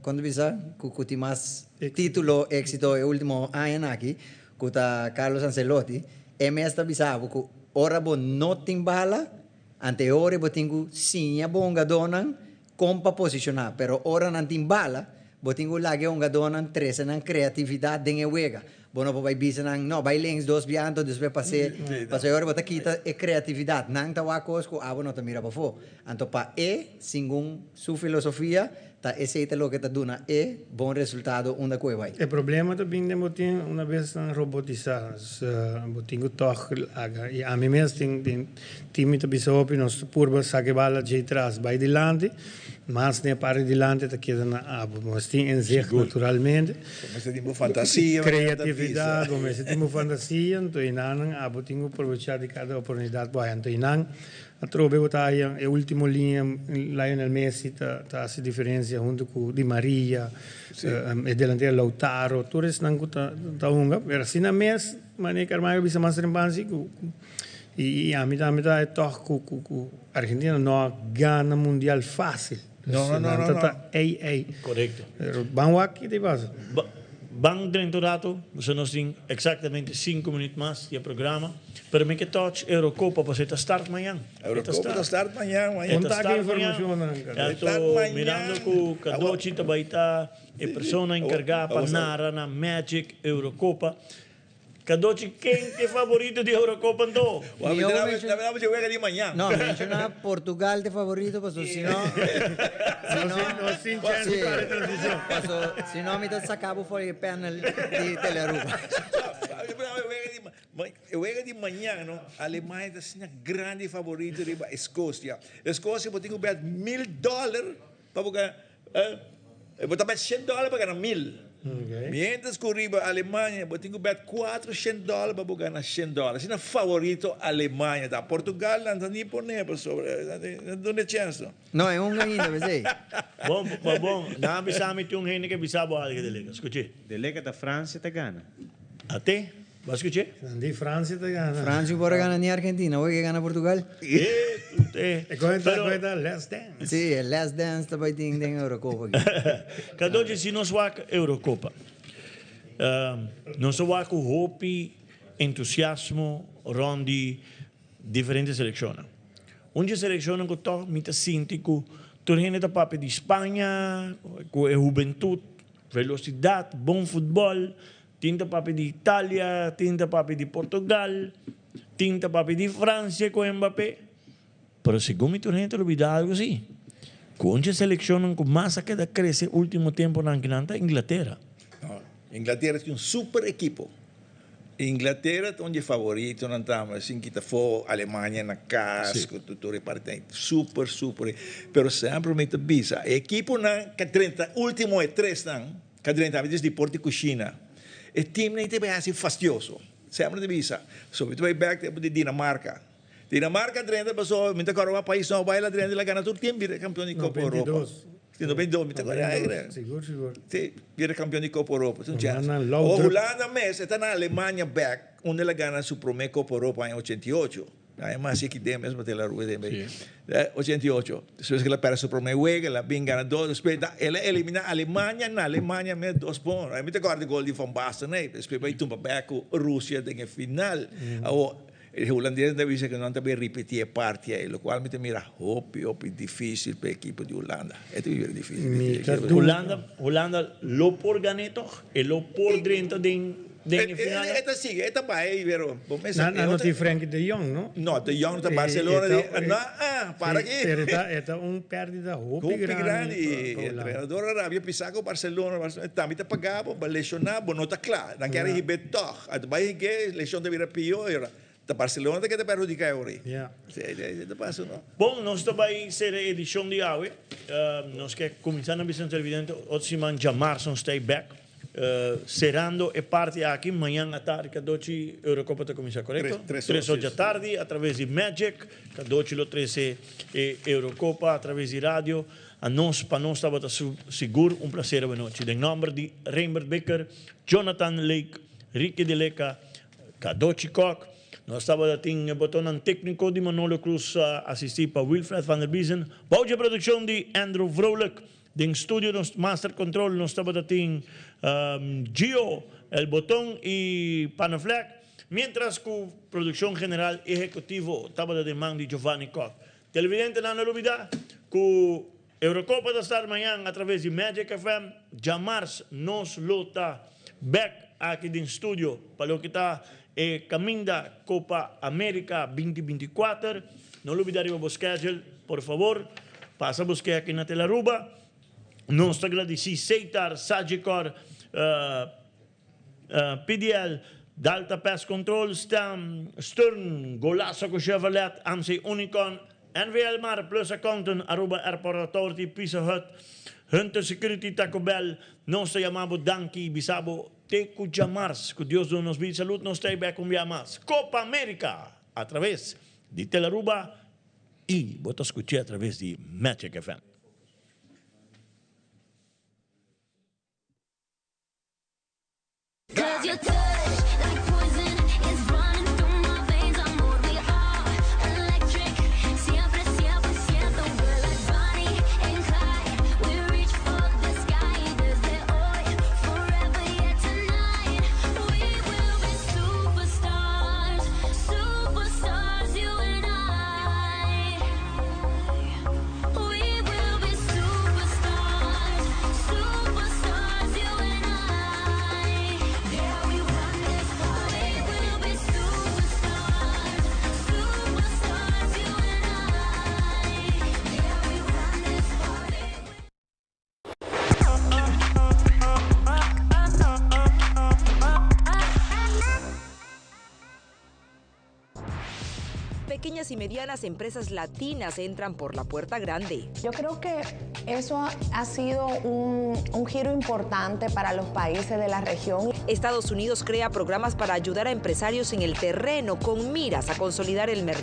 kon ta bisa, ku ku tin mas título, éksito e último añanan aki, ku ta Carlos Ancelotti, e mes ta bisa bo ku ora bo no tin bala, ante e ora bo tin ku siña bo hungadónan Kon pa posishoná, pero ora nan tin bala, bo tin ku laga e hungadónan trese nan kreatividat den e wega. Bo no por bai bisa nan, no, bai links dos bia anto despues pas'é, pasobra e ora bo ta kita e kreatividat. Nan ta wak kos ku abo no ta mira pafó. Anto pa e, segun su filosofia, ta esei ta loke ta duna e bon resultado unda ku e bai. E problema ta bin den bo tin una bes nan robotisá, bo tin ku tòg laga. I ami mes tin tin. Timmy ta bisa hopi, nos ta purba saka e bala djei tras bai dilanti, mas den e parti dilanti ta keda na abo. Bo mester tin inzicht naturalmente. Bo mester tin bo fantasia. Creatividad, bo mester tin bo fantasia, anto enanan abo tin ku probecha di kada oportunidad ku hay. Anto enan atrobe bo ta haya e ultimo liña, Lionel Messi ta hasi diferencia hunto ku Di Maria, e delantero Lautaro, tur esnan ku ta hunga. Pero asina mes, manera Carmayo a bisa mas trempan si ku. I ami tambe ta e tòg ku ku ku Argentina no a gana mundial fásil. No, no, no, Nan no, ta no. ta ei ei. Korekto. Pero ban wak ki ta pasa. Ba ban drenta un rato, pasobra nos tin eksaktamente sinku minüt mas di e programa. Pero mi ke tòch Eurocopa pasobra e ta start mañan. E ta Eurocopa ta start. start mañan, E mañan. ta Konta ki start mañan. informashonnan, Carlos. E start Anto mañan. mirando ku Kadochi ta bai ta e persona enkargá pa nara na Magic Eurocopa. Cadochi ken t'e favorito di Eurocopa anto? Mi yo No, menciona Portugal t'e favorito paso si no si no No sin chance si para e transmision. paso si no mi ta saca bo for di e panel di Telearuba. E wega di mañan no, Alemania ta asina grandi favorito riba Escocia. Escocia bo tin cu bet mil dollar pa bo gana. Bo ta bet shen dòler pa gana mil. Mientras ku riba Alemania bo tin ku bet kuatro shen dòler pa bo gana shen dòler. Asina favorito Alemania ta. Portugal nan ta ni pone pasobra nan duna chèns no. No, e hunga ainda p'esei. Bon, bon, bon. Nan a bisa mi tin un hende ke bisa bo algu, Delega. Skuch'é. Delega ta Francia ta gana. Ate? Bo a skuch'é? Nan di Francia ta gana. Francia por a gana ni Argentina, hoy ke gana Portugal. E tute. E koe ta koe ta Last Dance. Si, e Last Dance ta bai tin den Eurocopa aki. Cadochi, si nos wak Eurocopa, nos a wak ku hopi entusiasmo rond di diferente seleccionnan. Un dje seleccionnan ku tog mi ta sinti ku tur hende ta papia di Spaña, ku e hubentud, velocidad, bon futbol, Tin ta papia di Italia, tin ta papia di Portugal, tin ta papia di Francia cu Mbappé. Pero segun mi tur hende ta lubida algo si, cu un dje seleccionnan cu mas a keda crece ultimo temponan akinan ta Inglatera. No, Inglatera tin un super ekipo. Inglatera ta un dje favoritonan tambe, sin kita afo Alemania na cas cu tur e parti ei. Super, super. Pero semper mi ta bisa, e ekiponan ca drenta ultimo e tresnan, Ka drenta mi di por di kushina. E teamnan ta bai hasi fastioso. Semper ta bisa. So mi ta bai bek tempu di Dinamarka. Dinamarka drenta paso mi ta kòrda wak pais no bai la drenta la gana tur team bira kampion di Kopa Europa. Si 92 mi ta kòrda aire. Sigur sigur. Si bira kampion di Kopa Europa. Tur chèns. Awor Hulanda mes e ta na Alemania bek unda el a gana su promé Kopa Europa aña 88. Aña mas aki den mes bate la rua den bay. 88. Despues ke el a perde su prome wega, el a bin gana dos. Despues da el a elimina Alemania na Alemania mes dos pon. Mi ta korda e gol di Van Basten ey. Despues bay tumba bek ku Rusia den e final. Awor e hulandesnan ta bisa ku nan ta bay ripiti e parti ey, lokual mi ta mira hopi hopi difisil pa e ekipo di Hulanda. E ta bira difisil. Hulanda Hulanda lo por gan'é tog? E lo por drenta den Den e final. E ta sigui, e ta bai, pero bo mester. Nan no tin Frenkie de Jong, no? No, de Jong ta Barcelona di, no, ah, para aki. Pero e ta un perdida hopi grandi. Hopi grandi. E entrenador a rabia pisa ku Barcelona, Barcelona tambe ta paga bo, bo lesioná, bo no ta kla. Nan kier hib'é tòg. A ta bai hig'é, lesion ta bira pió, i ora ta Barcelona ta keda perhudiká e ora ei. Sí, esei ta pasa, no? Bon, nos ta bai sera e edishon di awe. Nos ke kuminsá na bisa nos televidente otro siman djamarsa nos ta ei bèk. Cerando e parti aki, mañan atardi Cadochi Eurocopa ta cuminsa, corecto? Tres or dja tardi a traves di Magic, Cadochi lo trece e Eurocopa a traves di radio. A nos, pa nos tabata sigur un placer awenochi. Den nomber di Rembert Bikker, Jonathan Lake, Ricky de Leca, Cadochi Kock. Nos tabatin botonnan tékniko di Manolo Cruz, asistí pa Wilfred van der Biesen. Bou di produkshon di Andrew Vrolijk. Den studio nos Master Control nos tabatin Gio, El Boton i Panafleck. Mientras ku produkshon general ehekutivo tabata den man di Giovanni Kock. Televidentenan, no lubidá ku Eurocopa ta start mañan a traves di Magic FM. Djamars nos lo ta back aki den studio pa loke ta e Caminda Copa America 2024. No lubidá riba bo schedule, por fabor. Pasa buska aki na Telaruba. Nos ta gradisí Seitar, Sagicor, PDL, Delta Pest Control, Stem, Stern, Golazo ku Chevrolet, MC Unicorn, NVL Mar, Plus Accountant, Aruba Airport Authority, Pizza Hut, Hunter Security, Taco Bell. Nos ta yama bo danki, bisa bo te ku djamars, ku Dios duna nos bida i salú, nos ta bèk un bia mas. Copa America, a traves di Telaruba i bo ta skuch'é a traves di Magic FM. Cause your touch, like poison, is running through my veins. Amor, we are electric. Siempre, siempre siento we're like Bonnie and Clyde. We reach for the sky desde hoy, forever, yeah, tonight. We will be superstars, superstars, you and I. We will be superstars, superstars, you and I. Yeah, we run this party. We will be superstars, superstars, you and I. Yeah, we run this party. Pequeñas y medianas empresas latinas entran por la puerta grande. Yo creo que eso ha sido un giro importante para los países de la región. Estados Unidos crea programas para ayudar a empresarios en el terreno con miras a consolidar el mercado.